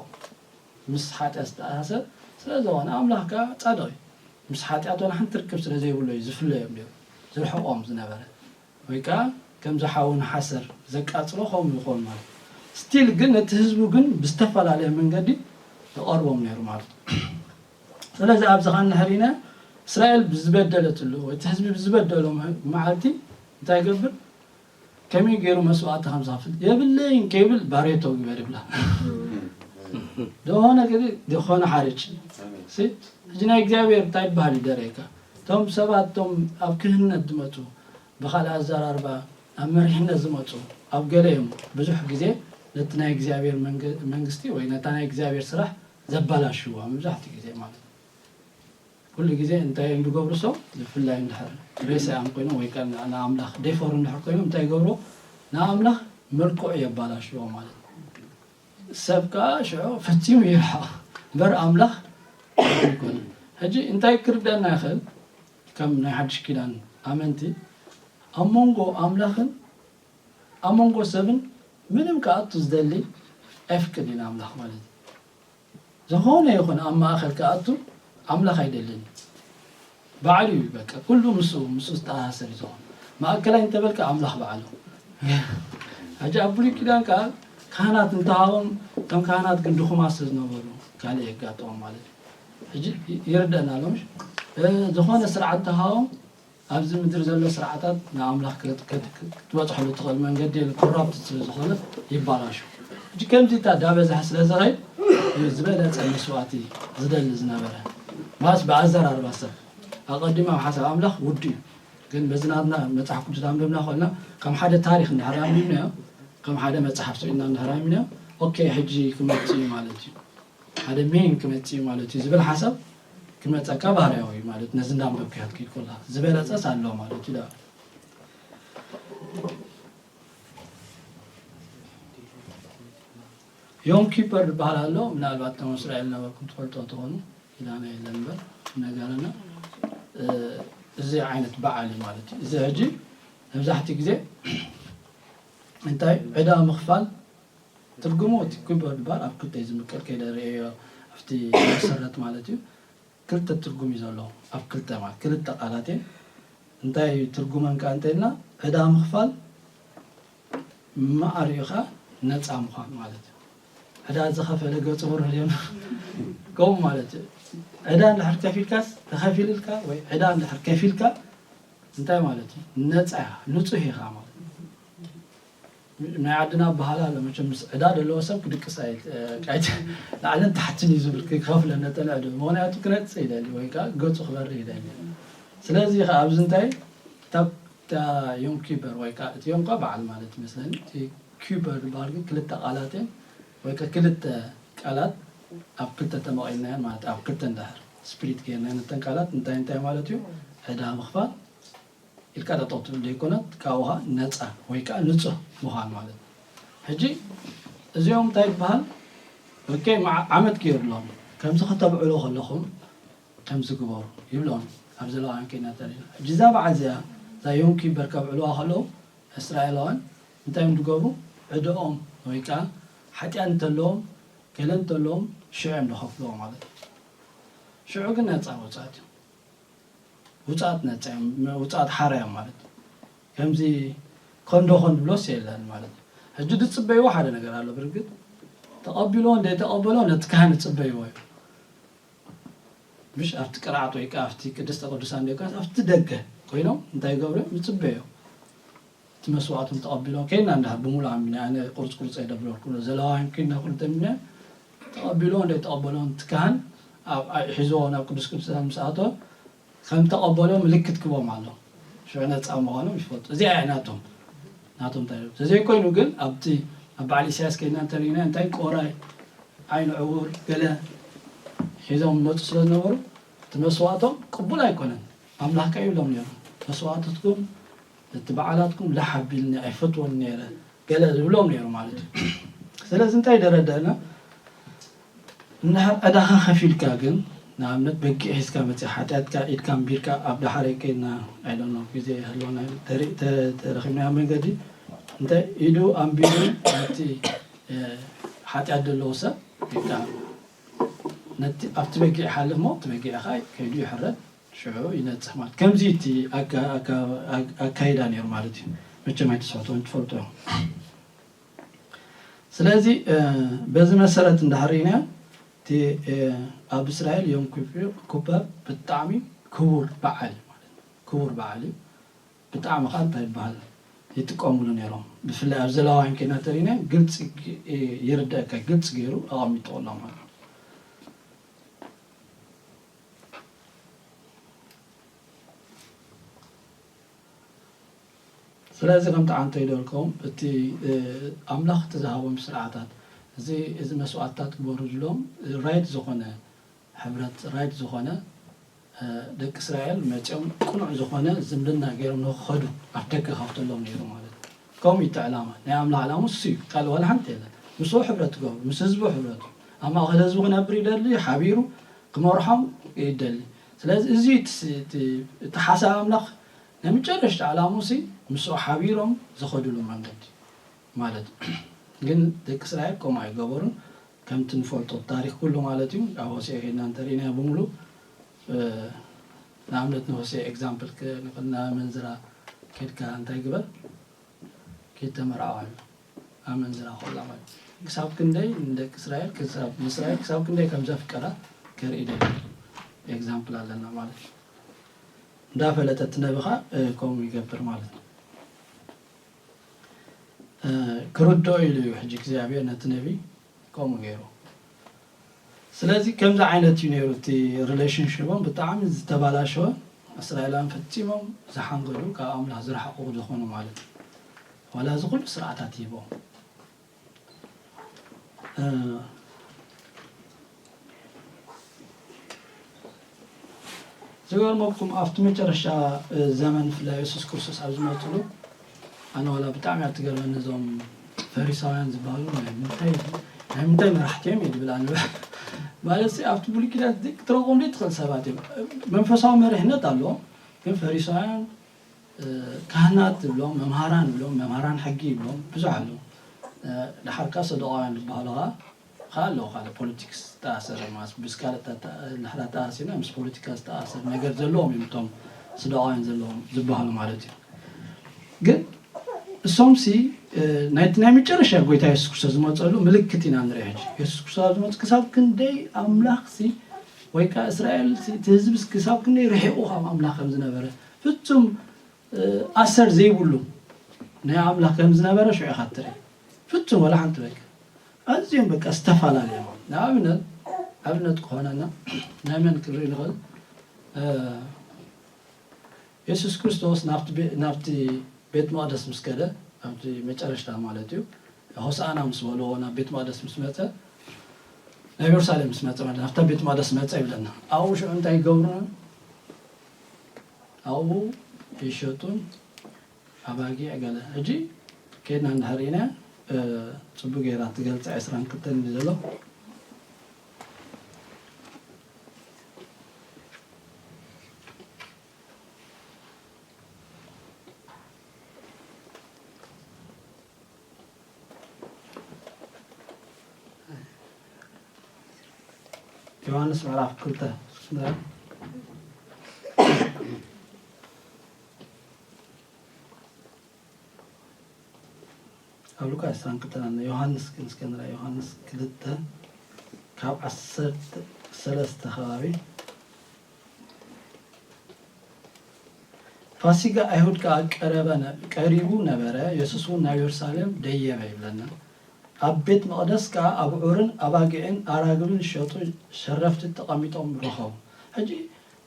ምስ ሓጢኣት ዝተኣሳሰር ስለ ዝኾነ ኣምላኽ ከዓ ፃድቕ እዩ ምስ ሓጢኣት ዋላ ሓንቲ ርክብ ስለ ዘይብሎ እዩ ዝፍለዮም ነይሩ ዝርሕቆም ዝነበረ ወይ ከዓ ከምዚ ሓዊ ንሓሰር ዘቃፅሎ ከምኡ ይኾን ማለት ስቲል ግን ነቲ ህዝቡ ግን ብዝተፈላለየ መንገዲ ይቐርቦም ነይሩ ማለት ስለዚ ኣብዚ ኸዓ እንድሕር ኢና እስራኤል ብዝበደለትሉ ወይ እቲ ህዝቢ ብዝበደሎ መዓልቲ እንታይ ይገብር ከመይ ገይሩ መስዋዕቲ ከም ዝኸፍል የብለይን ከይብል ባሬቶ ግበር ይብላ ዝኾነ ግዜ ዝኾነ ሓርጭ ሕጂ ናይ እግዚኣብሔር እንታይ ይበሃል ይደረየካ እቶም ሰባት እቶም ኣብ ክህነት ዝመፁ ብኻልእ ኣዘራርባ ኣብ መሪሕነት ዝመፁ ኣብ ገለ እዮም ብዙሕ ግዜ ነቲ ናይ እግዚኣብሔር መንግስቲ ወይ ነታ ናይ እግዚኣብሔር ስራሕ ዘባላሽዋ መብዛሕትኡ ግዜ ማለት ኩሉ ግዜ እንታይ እዮም ዝገብሩ ሰው ብፍላይ እንድሕር ሬሳ እዮም ኮይኖም ወይ ከዓ ንኣምላኽ ደይፈሩ እንድሕር ኮይኖም እንታይ ይገብሩ ንኣምላኽ መልክዑ የባላሽዎ ማለት ሰብ ከዓ ሽዑ ፈፂሙ ይርሓቕ እምበር ኣምላኽ ኣይኮነን ሕጂ እንታይ ክርደአና ይኽእል ከም ናይ ሓድሽ ኪዳን ኣመንቲ ኣብ መንጎ ኣምላኽን ኣብ መንጎ ሰብን ምንም ክኣቱ ዝደሊ ኣይፍቅድ ኢና ኣምላኽ ማለት እዩ ዝኾነ ይኹን ኣብ ማእኸል ክኣቱ ኣምላኽ ኣይደልን እዩ ባዕሉ እዩ በቃ ኩሉ ምስኡ ምስኡ ዝተኣሳሰር እዩ ዝኾን ማእከላይ እንተበልካ ኣምላኽ ባዕሉ ሕጂ ኣብ ብሉይ ኪዳን ከዓ ካህናት እንተሃቦም እቶም ካህናት ግን ድኹማት ስለ ዝነበሩ ካልእ የጋጥሞም ማለት እዩ ሕጂ ይርደአና ኣሎ ምሽ ዝኾነ ስርዓት እንተሃቦም ኣብዚ ምድሪ ዘሎ ስርዓታት ንኣምላኽ ክትበፅሐሉ ትኽእል መንገዲ የለ ኮራፕት ስለ ዝኾነ ይባላሹ ሕጂ ከምዚ እታ ዳበዝሐ ስለ ዝኸይድ እዩ ዝበለፀ መስዋእቲ ዝደሊ ዝነበረ ማስ ብኣዘራርባ ሰብ ኣቐዲሙ ኣብ ሓሳብ ኣምላኽ ውዱ እዩ ግን በዚ ናትና መፅሓፍ ቅዱስ ኣንብብና ከልና ከም ሓደ ታሪክ እንድሕር ኣንቢብናዮ ከም ሓደ መፅሓፍ ስኢልና እንድሕር ኣንቢብናዮ ኦኬ ሕጂ ክመፅእ እዩ ማለት እዩ ሓደ ሜን ክመፅእ እዩ ማለት እዩ ዝብል ሓሳብ ክመፀካ ባህርያዊ እዩ ማለት ነዚ እንዳንበብካዮ ክትከይድ ከላ ዝበለፀስ ኣሎ ማለት እዩ ዮም ኪፐር ዝበሃል ኣሎ ምናልባት ከም እስራኤል ነበርኩም ትፈልጦ ትኾኑ ኢላና የለን እምበር ነገርና እዚ ዓይነት በዓል እዩ ማለት እዩ እዚ ሕጂ መብዛሕትኡ ግዜ እንታይ ዕዳ ምኽፋል ትርጉሙ እቲ ኪቦርድ ባር ኣብ ክልተ እዩ ዝምቀል ከይደ ርእዮ ኣብቲ መሰረት ማለት እዩ ክልተ ትርጉም እዩ ዘለዎ ኣብ ክልተ ማለት ክልተ ቃላት እየን እንታይ እዩ ትርጉመን ከዓ እንተኢልና ዕዳ ምኽፋል ማዕሪኡ ከዓ ነፃ ምዃን ማለት እዩ ዕዳ ዝኸፈለ ገፁ ብሩህ ድዮም ከምኡ ማለት እዩ ዕዳ እንድሕር ከፊልካስ ተኸፊልልካ ወይ ዕዳ እንድሕር ከፊልካ እንታይ ማለት እዩ ነፃ ንፁህ ኢኻ ማለት ናይ ዓድና ኣበሃላ ኣሎ መቸም ምስ ዕዳ ዘለዎ ሰብ ክድቅስ ኣይት ላዕልን ታሕትን እዩ ዝብል ክኸፍለ ነጠን ዕዱ ምክንያቱ ክነጽእ ይደሊ ወይ ከዓ ገፁ ክበርህ ይደሊ ስለዚ ከዓ ኣብዚ እንታይ እታ ዮም ኪበር ወይ ከዓ እቲ ዮም ከዓ በዓል ማለት ይመስለኒ እቲ ኪበር ዝበሃል ግን ክልተ ቃላት እዮም ወይ ከዓ ክልተ ቃላት ኣብ ክልተ ተመቒልናየን ማለት ኣብ ክልተ እንዳሕር ስፕሊት ገይርናየን እተን ቃላት እንታይ እንታይ ማለት እዩ ዕዳ ምኽፋል ኢልካ ጠጠው ትብል ዘይኮነት ካብኡ ከዓ ነፃ ወይ ከዓ ንፁህ ምዃን ማለት እዩ ሕጂ እዚኦም እንታይ ይበሃል ኦኬ ዓመት ገይሩሎም ከምዚ ከተብዕሉ ከለኹም ከምዚ ግበሩ ይብሎም ኣብ ዘለዋን ከይና ተሪና ሕጂ እዛ በዓል እዚኣ እዛ ዮም ኪበር ከብዕልዋ ከለዉ እስራኤላውያን እንታይ እዮም ዝገብሩ ዕድኦም ወይ ከዓ ሓጢኣት እንተለዎም ገለ እንተለዎም ሽዑ እዮም ዝኸፍልዎ ማለት እዩ ሽዑ ግን ነፃ ወፃት እዮም ውፃት ነፃ እዮም፣ ውፃት ሓራ እዮም ማለት እዩ። ከምዚ ኮንዶ ኮን ብሎስ የለን ማለት እዩ። ሕጂ ዝፅበይዎ ሓደ ነገር ኣሎ። ብርግጥ ተቐቢሎ እንደ ተቐበሎ ነቲ ካህን ይፅበይዎ እዩ። ምሽ ኣብቲ ቅርዓት ወይ ከዓ ኣብቲ ቅድስተ ቅዱሳን ደጋስ ኣብቲ ደገ ኮይኖም እንታይ ይገብሩ እዮም? ይፅበዩ። እቲ መስዋዕቶም ተቐቢሎም ከይና እንዳ ብምሉእ ኣሚነ ኣነ ቁርፅ ቁርፅ ኣይደብረልኩ ዘለዋን ከይና ኩሉ ተሚነ ተቐቢሎ እንደ ተቐበሎ እቲ ካህን ኣብ ሒዝዎ ናብ ቅዱስ ቅዱሳን ምስ ኣተወ ከም ተቐበሎ ምልክት ክቦም ኣሎ። ሽዑ ነፃ ምዃኖም ይፈልጡ። እዚኣ እያ ናቶም ናቶም እንታይ ተዘይኮይኑ ግን ኣብቲ ኣብ በዓል ኢሳያስ ከይና እንተሪእና እንታይ ቆራይ ዓይኑ ዕውር ገለ ሒዞም መፁ ስለ ዝነበሩ እቲ መስዋዕቶም ቅቡል ኣይኮነን። ኣምላኽ ከ ይብሎም ነይሩ መስዋዕትትኩም እቲ በዓላትኩም ላሕ ኣቢልኒ ኣይፈትዎን ነይረ ገለ ዝብሎም ነይሩ ማለት እዩ። ስለዚ እንታይ ደረደእና እንድሕር ዕዳኻ ከፊልካ ግን ንኣብነት በጊዕ ሒዝካ መፅእ ሓጢኣትካ ኢድካ ኣንቢርካ ኣብ ዳሓረይ ከይድና ኣይደኖ ግዜ ህልወና ተረኺብና መንገዲ እንተ ኢዱ ኣንቢሩ ነቲ ሓጢኣት ዘለዎ ሰብ ኢድካ ነቲ ኣብቲ በጊዕ ይሓልፍ ሞ እቲ በጊዕ ኸዓ ከይዱ ይሕረድ ሽዑ ይነፅህ ማለት ከምዚ እቲ ኣካይዳ ነይሩ ማለት እዩ። መቸም ኣይትስሕቶን ትፈልጡ እዮም። ስለዚ በዚ መሰረት እንዳሕሪና እቲ ኣብ እስራኤል ዮም ኩፐር ብጣዕሚ ክቡር በዓል እዩ ማለት ክቡር በዓል እዩ። ብጣዕሚ ከዓ እንታይ ይበሃል ይጥቀምሉ ነይሮም። ብፍላይ ኣብ ዘለዋውያን ከይና ተሪና ግልፂ ይርደእካ ግልፂ ገይሩ ኣቐሚጥዎ ኣሎ ማለት እዩ። ስለዚ ከምቲ ዓንተ ይደልኩም እቲ ኣምላኽ እቲ ዝሃቦም ስርዓታት እዚ እዚ መስዋዕትታት ግበሩ ዝብሎም ራይት ዝኾነ ሕብረት ራይት ዝኾነ ደቂ እስራኤል መፅኦም ቅኑዕ ዝኾነ ዝምድና ገይሮም ንክኸዱ ኣፍ ደገ ከፍተሎም ነይሩ ማለት እዩ። ከምኡ እቲ ዕላማ ናይ ኣምላኽ ዕላማ እሱ እዩ። ካልእ ዋላ ሓንቲ የለን። ምስኡ ሕብረት ትገብሩ ምስ ህዝቡ ሕብረቱ ኣብ ማእኸል ህዝቡ ክነብር ይደሊ ሓቢሩ ክመርሖም ይደሊ። ስለዚ እዚ እቲ ሓሳብ ኣምላኽ ናይ መጨረሽታ ዕላሙ ሲ ምስኡ ሓቢሮም ዝኸድሉ መንገዲ ማለት እዩ። ግን ደቂ እስራኤል ከምኡ ኣይገበሩን። ከምቲ ንፈልጦ ታሪክ ኩሉ ማለት እዩ ኣብ ሆሴዕ ከድና እንተሪእናዮ ብምሉእ ንኣብነት ንሆሴዕ ኤግዛምፕል ንክልና መንዝራ ከድካ እንታይ ግበር ኬድ ተመርዓዋ ኣመንዝራ ኮላ ማለት ክሳብ ክንደይ ንደቂ እስራኤል ክሳብ ንእስራኤል ክሳብ ክንደይ ከም ዘፍቀራ ከርኢ ደሊ ኤግዛምፕል ኣለና ማለት እዩ። እንዳፈለጠ እቲ ነብኻ ከምኡ ይገብር ማለት ነው። ክርድኦ ኢሉ እዩ ሕጂ እግዚኣብሔር ነቲ ነቢ ከምኡ ገይሩ። ስለዚ ከምዚ ዓይነት እዩ ነይሩ እቲ ሪሌሽንሽቦም ብጣዕሚ ዝተባላሸወ። እስራኤላውያን ፈጺሞም ዝሓንገዱ ካብ ኣምላኽ ዝረሓቑ ዝኾኑ ማለት እዩ። ዋላ እዚ ኩሉ ስርዓታት ሂቦም ዝገርመኩም ኣብቲ መጨረሻ ዘመን ብፍላይ የሱስ ክርስቶስ ኣብ ዝመፅሉ ኣነ ዋላ ብጣዕሚ ኣብ ትገርመኒ እዞም ፈሪሳውያን ዝበሃሉ ናይ ምንታይ ናይ ምንታይ መራሕቲ እዮም እዩ ዝብል ኣነ ማለት ኣብቲ ብሉይ ኪዳን ክትረኽቦም ዘይትኽእል ሰባት እዮም። መንፈሳዊ መሪሕነት ኣለዎም ግን ፈሪሳውያን ካህናት ዝብሎም መምሃራን ዝብሎም መምሃራን ሕጊ ይብሎም ብዙሕ ኣለዉ። ድሓርካ ሰዱቃውያን ዝበሃሉ ከዓ ከዓ ኣለዉ ካልእ ፖለቲክስ ዝተኣሰረ ምስ ካልእ ድሕራ ተኣሲና ምስ ፖለቲካ ዝተኣሰረ ነገር ዘለዎም እዮም እቶም ሰዱቃውያን ዘለዎም ዝበሃሉ ማለት እዩ። ግን እሶምሲ ናይቲ ናይ መጨረሻ ጎይታ የሱስ ክርስቶስ ዝመፀሉ ምልክት ኢና ንርኢ ሕጂ። የሱስ ክርስቶስ ኣብ ዝመፅ ክሳብ ክንደይ ኣምላኽሲ ወይ ከዓ እስራኤል እቲ ህዝቢ ክሳብ ክንደይ ርሒቑ ካብ ኣምላኽ ከም ዝነበረ ፍጹም ኣሰር ዘይብሉ ናይ ኣምላኽ ከም ዝነበረ ሽዑ ኢኻ ትርኢ። ፍጹም ወላ ሓንቲ በቃ ኣዝዮም በቃ ዝተፈላለየ ንኣብነት ኣብነት ክኾነና ናይ መን ክንርኢ ንኽእል የሱስ ክርስቶስ ናብቲ ቤት መቅደስ ምስ ከደ ኣብቲ መጨረሽታ ማለት እዩ ሆሳኣና ምስ በልዎ ናብ ቤት መቅደስ ምስ መፀ ናብ የሩሳሌም ምስ መፀ ማለት ናብታ ቤት መቅደስ መፀ ይብለና ኣብኡ ሽዑ እንታይ ይገብሩ ኣብኡ ይሸጡን ኣባጊዕ ገለ ሕጂ ከድና እንድሕር ኢና ፅቡቅ ገይራ ትገልፃ ዕስራን ክልተን ዘሎ ዮሃንስ ምዕራፍ ክልተ ሉቃስ ዕስራን ክልተን ኣሎ። ዮሃንስ ግን እስከ ንርኣ። ዮሃንስ ክልተ ካብ ዓሰርተ ሰለስተ ከባቢ። ፋሲጋ ኣይሁድ ከኣ ቀረበ ነ-፣ ቀሪቡ ነበረ። የሱስ እውን ናብ የሩሳሌም ደየበ ይብለና። ኣብ ቤት መቕደስ ከኣ ኣብዑርን ኣባጊዕን ኣራግብን ዝሸጡ ሸረፍቲ ተቐሚጦም ረኸቡ። ሕጂ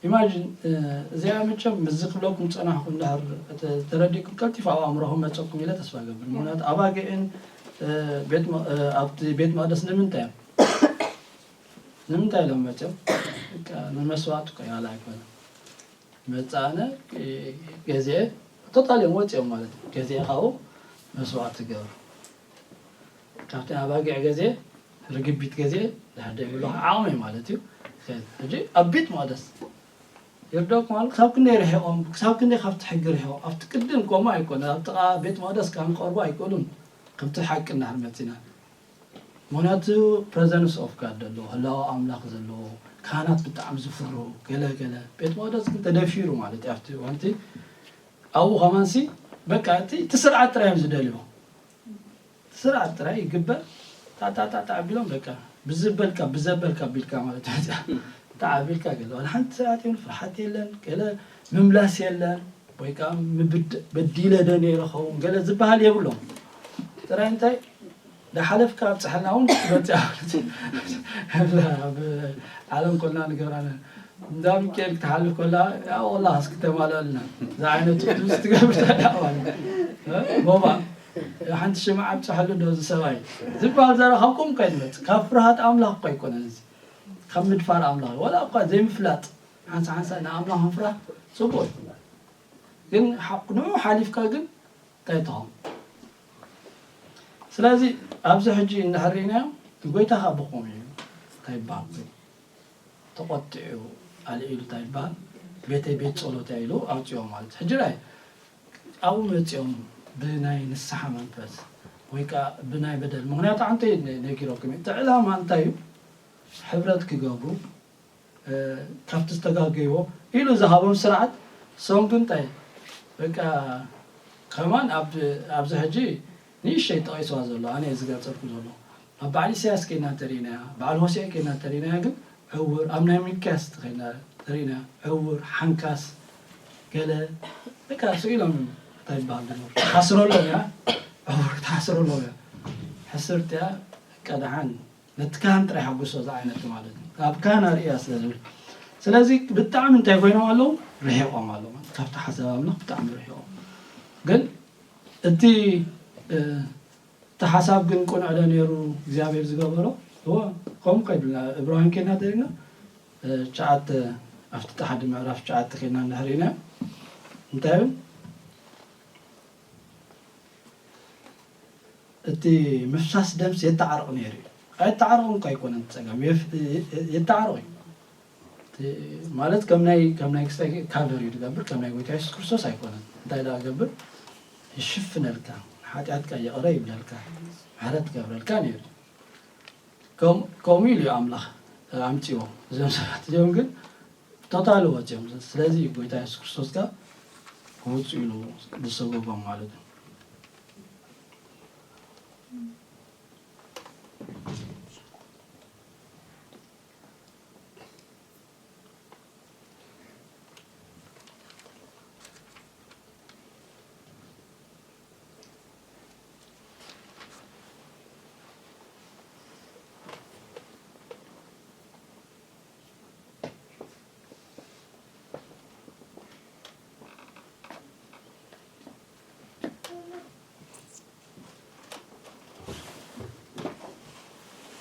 ኢማጂን፣ እ፣ እዚኣ መቸም ምስዚ ክብለኩም ጸናሕኩ እንድሕር ተ-፣ ተረዲእኩም ቀልጢፉ ኣብ ኣእምሮኹም መጸኩም ኢለ ተስፋ እገብር። ምኽንያቱ ኣባጊዕን፣ እ፣ ቤት መ-፣ እ፣ ኣብቲ ቤት መቕደስ ንምንታይ እዮም? ንምንታይ ኢሎም መጺኦም? በቃ ንመስዋእቲ እኮ ያለ ኣይኮነን። መጻእነ ገዜ ቶታል እዮም ወጺኦም ማለት እዩ። ገዜ ካብኡ መስዋእቲ ገብሩ። ካብቲ ኣባጊዕ ገዜ ርግቢት ገዜ ድሕር ደይብሉ ዓቕሚ ማለት እዩ። ሕጂ ኣብ ቤት መቕደስ ይርደኩም ኣሎ። ክሳብ ክንደይ ርሒቖም፣ ክሳብ ክንደይ ካብቲ ሕጊ ርሒቖም። ኣብቲ ቅድም ከምኡ ኣይኮነ። ኣብ ጥቓ ቤት መቕደስ ካብ ንቀርቡ ኣይክእሉን። ከምቲ ሓቂ እንድሕር መጺና። ምኽንያቱ ፕሬዘንስ ኦፍ ጋድ ዘለዎ፣ ህላወ ኣምላኽ ዘለዎ፣ ካህናት ብጣዕሚ ዝፍርሁ፣ ገለ ገለ። ቤት መቕደስ ግን ተደፊሩ ማለት እዩ። ኣብቲ እዋንቲ ኣብኡ ከማንሲ በቃ እቲ፣ እቲ ስርዓት ጥራይ እዮም ዝደልዩ። እቲ ስርዓት ጥራይ ይግበር፣ ታዕታዕታዕ ኣቢሎም በቃ ብዝበልካ፣ ብዘበልካ ኣቢልካ ማለት እዩ። መጽኣ እንተ ኣቢልካ ገለ፣ ዋላ ሓንቲ ስርዓት የብሉ፣ ፍርሓት የለን፣ ገለ ምምላስ የለን፣ ወይ ከዓ ምብድ-፣ በዲለ ዶ ነይረ ኸውን፣ ገለ ዝበሃል የብሎም። ጥራይ እንታይ፣ ዳሓለፍካ ኣብፅሐልና እውን ክትመፅእ ኣብ ዓለም ኮልና ንገብራና። እንዳ ሚካኤል ክትሓልፍ ከላ፣ ያ ወላ እስኪ ተማልኣልና። እዛ ዓይነት ቅዱስ ትገብር ታዲያ ማለት። እ? ቦባ፣ ሓንቲ ሽምዓ ኣብፅሐሉ ዶ እዚ ሰብኣይ? ዝበሃል ዘረባ ካብ ከምኡ ከይትመፅእ። ካብ ፍርሃት ኣምላኽ እኮ ኣይኮነን እዚ። ካብ ምድፋር ኣምላኽ። ወላ እኳ ዘይምፍላጥ። ሓንሳ ሓንሳ ንኣምላኽ ምፍራህ ፅቡቅ እዩ። ግን ሓ-፣ ንዑ ሓሊፍካ ግን እንታይ ትኸውን? ስለዚ ኣብዚ ሕጂ እንድሕር ርኢናዮ፣ ጎይታ ኸኣ ብኸምኡ እዩ። እንታይ ይበሃል? ተቖጢዑ፣ ኣልዒሉ እንታይ ይበሃል? ቤተይ ቤት ጸሎት እያ ኢሉ ኣውጺኦ ማለት። ሕጂ ራይ ኣብኡ መጺኦም ብናይ ንስሓ መንፈስ ወይ ከኣ ብናይ በደል፣ ምኽንያቱ ኣንተ ነጊሮኩም እዩ። እቲ ዕላማ እንታይ እዩ? ሕብረት ክገብሩ፣ እ፣ ካብቲ ዝተጋገይዎ ኢሉ ዝሃቦም ስርዓት፣ ሶም ግን እንታይ፣ በቃ፣ ከማን ኣብ-፣ ኣብዚ ሕጂ ንእሽተይ ጠቒስዋ ዘሎ፣ ኣነ እየ ዝገልጸልኩ ዘሎ። ኣብ በዓል ኢሳያስ ከይና እንተርኢናያ፣ በዓል ሆሴዕ ከይና እንተርኢናያ ግን ዕውር፣ ኣብ ናይ ሚልክያስ ከይና እንተርኢናያ ዕውር፣ ሓንካስ፣ ገለ፣ በቃ፣ ስኢሎም እዮም፣ እንታይ ይበሃል፣ ዝነበሩ። ትሓስረሎም እያ፣ ዕውር ትሓስረሎም እያ። ሕስርት እያ፣ በቃ፣ ደሓን ነቲ ካህን ጥራይ ሓጉሶ ዝዓይነቱ ማለት እዩ። ኣብ ካህን ኣርእያ ስለ ዝብል። ስለዚ ብጣዕሚ እንታይ ኮይኖም ኣለዉ? ርሒቖም ኣለዉ ማለት ካብቲ ሓሳብ ኣምላኽ ብጣዕሚ ርሒቖም። ግን እቲ፣ እ፣ እቲ ሓሳብ ግን ቅኑዕ ዶ ነይሩ እግዚኣብሔር ዝገበሮ? እወ፣ ከምኡ ከይድና እብራውያን ከይድና ተሪና፣ እ፣ ትሽዓተ፣ ኣብቲ ሓዲ ምዕራፍ ትሽዓተ ከይድና እንድሕር ኢና እንታይ እዩ? እቲ ምፍሳስ ደምስ የተዓርቕ ነይሩ እዩ። ኣይተዓርቕን እኮ ኣይኮነን እቲ ጸገም። የፍ-፣ የ-፣ የተዓርቕ እዩ። እቲ ማለት ከም ናይ፣ ከም ናይ ክስታይ ካቨር እዩ ዝገብር፣ ከም ናይ ጎይታ የሱስ ክርስቶስ ኣይኮነን። እንታይ ደኣ ዝገብር? ይሽፍነልካ፣ ሓጢኣትካ ይቕረ ይብለልካ፣ ምሕረት ትገብረልካ ነይሩ። ከም-፣ ከምኡ ኢሉ እዩ ኣምላኽ ኣምጺዎ። እዞም ሰባት እዚኦም ግን ቶታሊ ወጺኦም። ስለዚ ጎይታ የሱስ ክርስቶስ ከኣ ውጹ ኢሉ ዝሰጎጎም ማለት እዩ።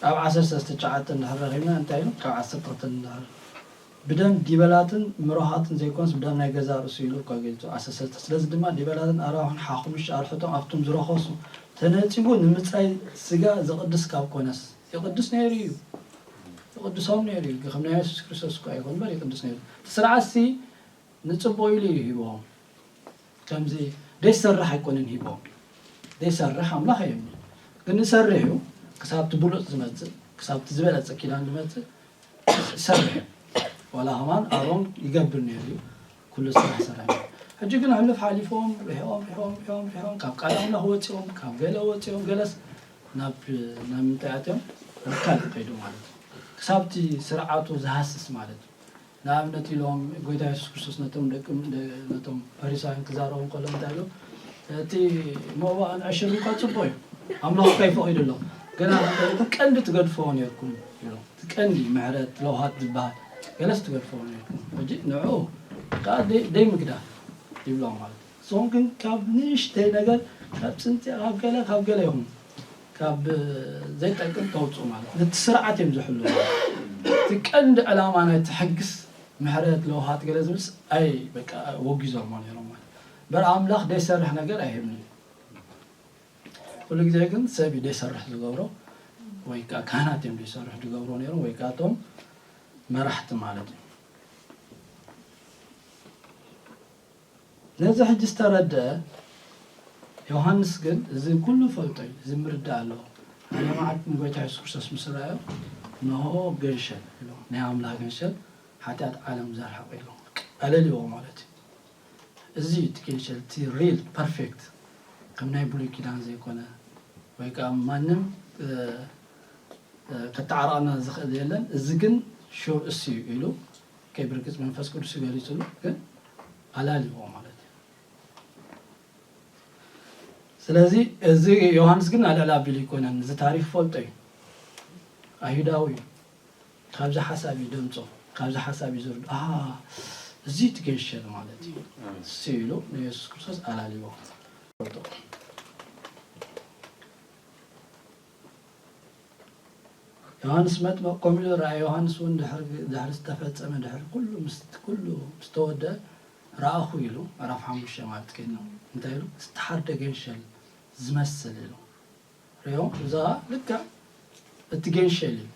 ኣብ ዓሰርተ ሰለስተ ትሽዓተ እንድሕር ረኺብና እንታይ እዩ? ካብ ዓሰርተ ክልተ እንድሕር ብደም ዲበላትን ምሮኻትን ዘይኮነስ ብደም ናይ ገዛእ ርእሱ ኢሉ እኮ ገሊጹ። ዓሰርተ ሰለስተ ስለዚ ድማ ዲበላትን ኣራዊሕን ሓኹምሽ ኣርሑቶም ኣብቶም ዝረኸሱ ተነጺጉ ንምጽራይ ስጋ ዝቕድስ ካብ ኮነስ ይቕድስ ነይሩ እዩ። ይቕድሶም ነይሩ እዩ። ከም ናይ የሱስ ክርስቶስ እኮ ኣይኮን እምበር ይቕድስ ነይሩ። እቲ ስርዓትሲ ንጽቡቕ ኢሉ እዩ ሂብዎም። ከምዚ ደይሰርሕ ኣይኮነን ሂብዎም። ደይሰርሕ ኣምላኽ እዮም። ግን ንሰርሕ እዩ። ክሳብ እቲ ብሉጽ ዝመጽእ፣ ክሳብ እቲ ዝበለጸ ኪዳን ዝመጽእ ይሰርሕ እዩ። ዋላ ከማን ኣሮን ይገብር ነይሩ እዩ። ኩሉ ስራሕ ሰራሕ እዩ። ሕጂ ግን ሕሉፍ ሓሊፎም ርሒቖም ርሒቖም ርሒቖም ርሒቖም ካብ ቃል ኣምላኽ ወፂኦም፣ ካብ ገለ ወፂኦም፣ ገለስ ናብ ናብ ምንታይ ኣትዮም? ናብ ካልእ ከይዱ ማለት እዩ። ክሳብቲ ስርዓቱ ዝሃስስ ማለት እዩ። ንኣብነት ኢሎም ጎይታ የሱስ ክርስቶስ ነቶም ደቂ ነቶም ፈሪሳውያን ክዛረቦም ከሎ እንታይ ኢሉ? እቲ መባእን ዕሽርን እኳ ፅቡቕ እዩ፣ ኣምላኽ እኳ ይፈቒዱ ኣሎ፣ ግና ቀንዲ ትገድፈዎ ነርኩም ኢሎም። እቲ ቀንዲ ምሕረት ለውሃት ዝበሃል ገለስ ትገድፈዎ ነርኩም። ሕጂ ንዑ ከዓ ደይ- ደይ ምግዳፍ ይብሎም ማለት እዩ። ንስኹም ግን ካብ ንእሽተይ ነገር ካብ ፅንፂ ካብ ገለ ካብ ገለ ይኹን ካብ ዘይጠቅም ተውፅኡ ማለት ነቲ ስርዓት እዮም ዝሕልዎ። እቲ ቀንዲ ዕላማ ናይቲ ሕግስ ምሕረት ለውሃት ገለ ዝብልስ ኣይ በቃ ወጊዞሞ ነይሮም ማለት እምበር ኣምላኽ ደይሰርሕ ነገር ኣይህብን እዩ። ኩሉ ግዜ ግን ሰብ እዩ ደይሰርሕ ዝገብሮ ወይ ከዓ ካህናት እዮም ደይሰርሕ ዝገብሮ ነይሮም ወይ ከዓ እቶም መራሕቲ ማለት እዩ። ነዚ ሕጂ ዝተረድአ ዮሃንስ ግን እዚ ኩሉ ፈልጦ እዩ፣ እዚ ምርዳእ ኣለዎ። ሓደ መዓልቲ ንጎይታ የሱስ ክርስቶስ ምስ ረኣዮ፣ "ንሆ ገንሸል" ኢሉ፣ "ናይ ኣምላኽ ገንሸል፣ ሓጢኣት ዓለም ዘርሕቕ" ኢሉ ኣለልዎ ማለት እዩ። እዚ እቲ ገንሸል፣ እቲ ሪል ፐርፌክት፣ ከም ናይ ብሉይ ኪዳን ዘይኮነ፣ ወይ ከዓ ማንም፣ እ፣ እ፣ ከተዓራቕና ዝኽእል የለን። እዚ ግን ሹር እሱ እዩ ኢሉ፣ ከይ ብርግጽ መንፈስ ቅዱስ ገሊጹሉ፣ ግን ኣላልዎ ማለት እዩ። ስለዚ እዚ ዮሃንስ ግን ኣልዕል ኣቢሉ ኣይኮነን፣ እዚ ታሪኽ ፈልጦ እዩ። ኣይሁዳዊ እዩ። ካብዚ ሓሳብ እዩ ደምጾ፣ ካብዚ ሓሳብ እዩ ዝርድ-፣ "ኣሃ፣ እዚ እቲ ገንሸል ማለት እዩ" እሱ ኢሉ ንየሱስ ክርስቶስ ኣላልዎ። ዮሃንስ መጥምቕ ከምኡ ኢሉ ረኣየ። ዮሃንስ እውን ድሕሪ ድሕሪ ዝተፈጸመ፣ ድሕሪ ኩሉ ምስ ኩሉ ምስ ተወደአ ረኣኹ ኢሉ፣ ምዕራፍ ሓሙሽተ ማለት ከይድና፣ እንታይ ኢሉ? ዝተሓርደ ገንሸል ዝመስል ኢሉ ርእዮም። እዛ ልክዕ እቲ ገንሸል እዩ።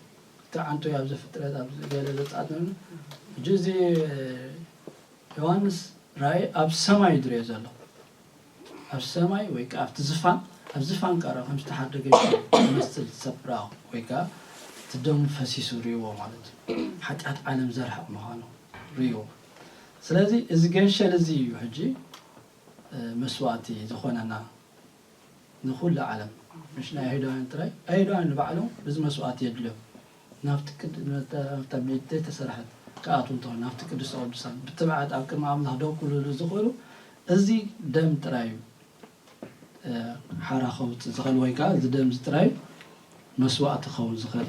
እቲ ዓንቶ ኣብ ዘፍጥረት ኣብ ገለ ዘጻት ነን። ሕጂ እዚ ዮሃንስ ራእይ ኣብ ሰማይ እዩ ዝርእዮ ዘሎ። ኣብ ሰማይ ወይ ከኣ ኣብቲ ዝፋን፣ ኣብ ዝፋን ቀረ ከም ዝተሓርደ ገንሸል ዝመስል ሰብ ረኣኹ ወይ ከኣ እቲ ደሙ ፈሲሱ ርእይዎ ማለት እዩ። ሓጢኣት ዓለም ዘርሕቕ ምዃኑ ርእይዎ። ስለዚ እዚ ገንሸል እዚ እዩ ሕጂ፣ እ፣ መስዋእቲ ዝኾነና። ንኹሉ ዓለም፣ ምሽ ናይ ኣይሁዳውያን ጥራይ፣ ኣይሁዳውያን ንባዕሎም እዚ መስዋእቲ የድልዮም። ናብቲ ቅድ-፣ ናብታ፣ ናብታ ቤት ዘይተሰርሐት ክኣትዉ እንተኾኑ፣ ናብቲ ቅድስተ ቅዱሳን ብትብዓት ኣብ ቅድሚ ኣምላኽ ደው ክብሉሉ ዝኽእሉ፣ እዚ ደም ጥራይ እዩ፣ እ፣ ሓራ ከውፅእ ዝኽእል፣ ወይ ከዓ እዚ ደም እዚ ጥራይ መስዋእቲ ክኸውን ዝኽእል።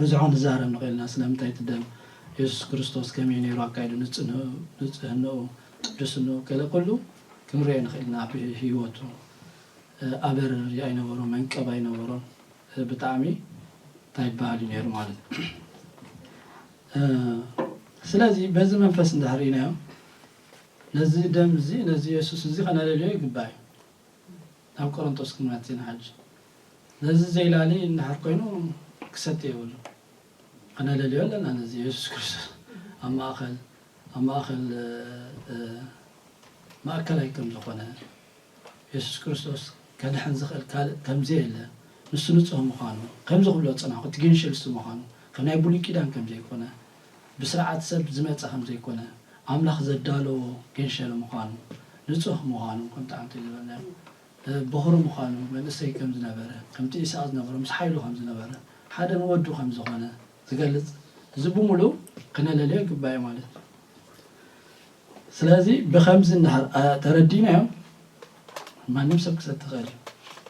ብዙሕ ክንዛረብ ንኽእል ኢና፣ ስለምንታይ እቲ ደም የሱስ ክርስቶስ ከመይ ነይሩ ኣካይዱ፣ ንጽንህ-፣ ንጽህንኡ፣ ቅዱስንኡ፣ ገለ ኩሉ ክንሪኦ ንኽእል ኢና። ኣብ ህይወቱ፣ እ፣ ኣበር ኣይነበሮን፣ መንቀብ ኣይነበሮን። እ፣ ብጣዕሚ እንታይ ይበሃል እዩ ነይሩ ማለት እዩ። እ፣ ስለዚ በዚ መንፈስ እንድሕር ርኢናዮ፣ ነዚ ደም እዚ፣ ነዚ የሱስ እዚ ከነለልዮ ይግባእ እዩ። ናብ ቆሮንቶስ ክንመጽእ ኢና ሕጂ። ነዚ ዘይላሊ እንድሕር ኮይኑ ክሰቲ የብሉ። ከነለልዮ ኣለና ነዚ የሱስ ክርስቶስ ኣብ ማእከል፣ ኣብ ማእከል፣ እ፣ እ፣ ማእከላይ ከም ዝኾነ፣ የሱስ ክርስቶስ ከድሕን ዝኽእል ካልእ ከም ዘየለ፣ ንሱ ንጹህ ምዃኑ፣ ከምዚ ክብሎ ዝጸናሕኩ፣ እቲ ገንሸል እሱ ምዃኑ፣ ከም ናይ ብሉይ ኪዳን ከም ዘይኮነ፣ ብስርዓት ሰብ ዝመጸ ከም ዘይኮነ፣ ኣምላኽ ዘዳለዎ ገንሸል ምዃኑ፣ ንጹህ ምዃኑ፣ ከምቲ ዓንቶ ዝበልናዮ፣ እ፣ በኹሪ ምዃኑ፣ መንእሰይ ከም ዝነበረ፣ ከምቲ ኢሳቕ ዝነበረ፣ ምስ ሓይሉ ከም ዝነበረ፣ ሓደ ንወዱ ከም ዝኾነ ዝገልጽ፣ እዚ ብምሉእ ክነለልዮ ይግባእ እዩ ማለት እዩ። ስለዚ ብኸምዚ እንድሕር፣ እ፣ ተረዲእናዮ፣ ማንም ሰብ ክሰቲ ይኽእል እዩ።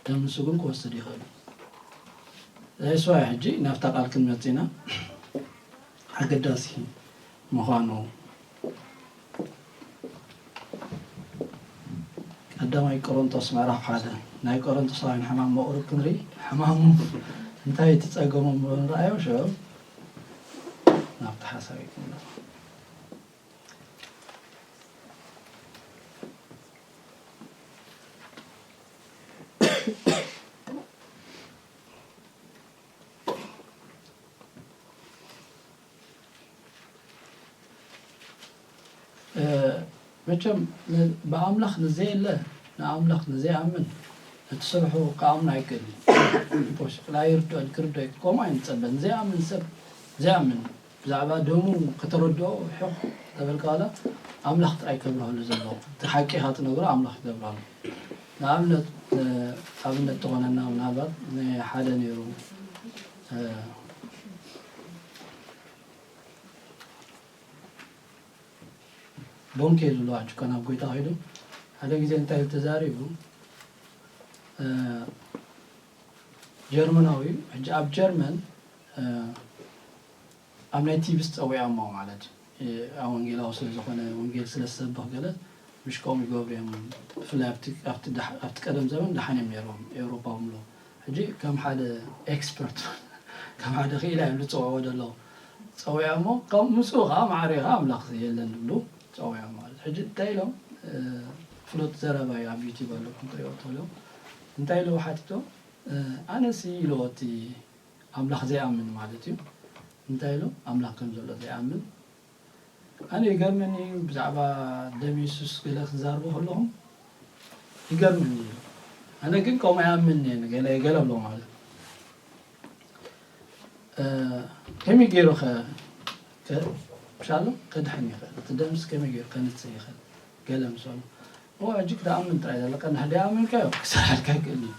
ደም ንሱ ግን ክወስድ ይኽእል እዩ። የሱስ ሕጂ ናብታ ቃል ክንመጽእ ኢና። ኣገዳሲ ምዃኑ። ቀዳማይ ቆሮንቶስ ምዕራፍ ሓደ። ናይ ቆሮንቶሳውያን ሕማም መቑርብ ክንርኢ፣ ሕማሞም እንታይ እቲ ጸገሞም ንርኣዮ፣ ሽዑ ናብቲ ሓሳብ ይክንመጽእ። እ፣ መቸም ን-፣ ብኣምላኽ ንዘየለ፣ ንኣምላኽ ንዘይኣምን፣ እቲ ስርሑ ክኣምኖ ኣይክእልን እዩ። ፖሽ፣ ኣይርድኦን፣ ክርድኦ ኣይክ-፣ ከምኡ ኣይንጸበ። ንዘይኣምን ሰብ፣ ዘይኣምን፣ ብዛዕባ ደሙ ከተረድኦ ሕቕ ተበልካ ዋላ ኣምላኽ ጥራይ ከብርሃሉ ዘለዎ። እቲ ሓቂ ኢኻ ትነግሮ፣ ኣምላኽ ይገብረሉ። ንኣብነት፣ እ፣ ኣብነት ትኾነና ምናልባት ናይ ሓደ ነይሩ፣ እ፣ ቦንኬ ዝብሎ ኣጭኮ ናብ ጎይታ ከይዱ ሓደ ግዜ እንታይ ኢሉ ተዛሪቡ፣ እ፣ ጀርመናዊ እዩ። ሕጂ ኣብ ጀርመን፣ እ፣ ኣብ ናይ ቲቪ ዝፀውዖሞ ማለት እዩ። እ፣ ኣብ ወንጌላዊ ስለ ዝኾነ ወንጌል ስለ ዝሰብኽ ገለ ምሽ ከምኡ ይገብሩ እዮም። ብፍላይ ኣብቲ፣ ኣብቲ ደሕ-፣ ኣብቲ ቀደም ዘመን ደሓን እዮም ነይሮም ኤውሮፓ ምሎ። ሕጂ ከም ሓደ ኤክስፐርት ከም ሓደ ክኢላ እዮም ዝፀውዕዎ ዘለዉ። ፀዊዖሞ፣ ከም ምስኡ ከዓ ማዕረ ከዓ ኣምላኽ የለን ዝብሉ ፀዊዖም ማለት። ሕጂ እንታይ ኢሎም፣ እ፣ ፍሉጥ ዘረባ እዩ፣ ኣብ ዩቲዩብ ኣለኩም ክትሪኦ ትኽእሉ። እንታይ ኢለዎ ሓቲቶም፣ እ፣ ኣነሲ ኢለዎ እቲ ኣምላኽ ዘይኣምን ማለት እዩ። እንታይ ኢሉ ኣምላኽ ከም ዘሎ ዘይኣምን። ኣነ ይገርመኒ እዩ፣ ብዛዕባ ደም የሱስ ገለ ክዛርቡ ከለኹም ይገርመኒ እዩ። ኣነ ግን ከምኡ ኣይኣምንን እየ፣ ገለ ገለ ኣሎ ማለት። እ፣ ከመይ ገይሩ ከ፣ ከ-፣ ምሻሎ ከድሕን ይኽእል? እቲ ደምስ ከመይ ገይሩ ከንጽህ ይኽእል? ገለ ምስ በሎ፣ እወ፣ ሕጂ ክትኣምን ጥራይ ዘለካ፣ እንድሕር ደይኣመንካዮ ክሰርሓልካ ይኽእል እዩ።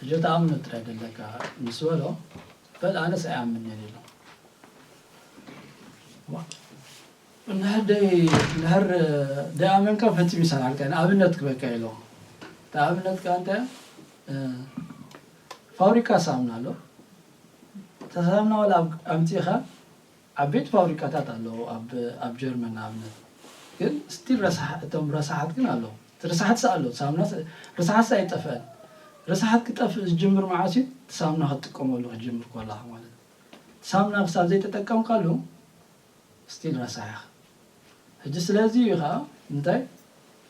ሕጂ ትኣምኖ ጥራይ ዘለካ ምስ በሎ፣ በል ኣነስ ኣይኣምንን ኢሉ። ዋ፣ እንድሕር ደይ-፣ እንድሕር ደይኣመንካ ፈጺሙ ይሰርሓልካ። ንኣብነት ክበካ ኢሎ። እቲ ኣብነት ከኣ እንታይ? እ፣ ፋብሪካ ሳሙና ኣሎ። እታ ሳሙና ዋላ ኣብ-፣ ኣምጺእኻ፣ ዓበይቲ ፋብሪካታት ኣለዉ ኣብ፣ ኣብ ጀርመን ንኣብነት። ግን ስቲል ረሳሕ-፣ እቶም ረሳሓት ግን ኣለዉ። እቲ ረሳሓት ሳ ኣሎ፣ ሳሙና ስ-፣ ረሳሓት ሳ ኣይጠፍአን። ረሳሓት ክጠፍእ ዝጅምር መዓስ እዩ? እቲ ሳሙና ክትጥቀመሉ ክትጅምር ከለኻ ማለት እዩ። ሳሙና ክሳብ ዘይተጠቀምካሉ ስቲል ረሳሕ ኢኻ። ሕጂ ስለዚ እዩ ኸዓ እንታይ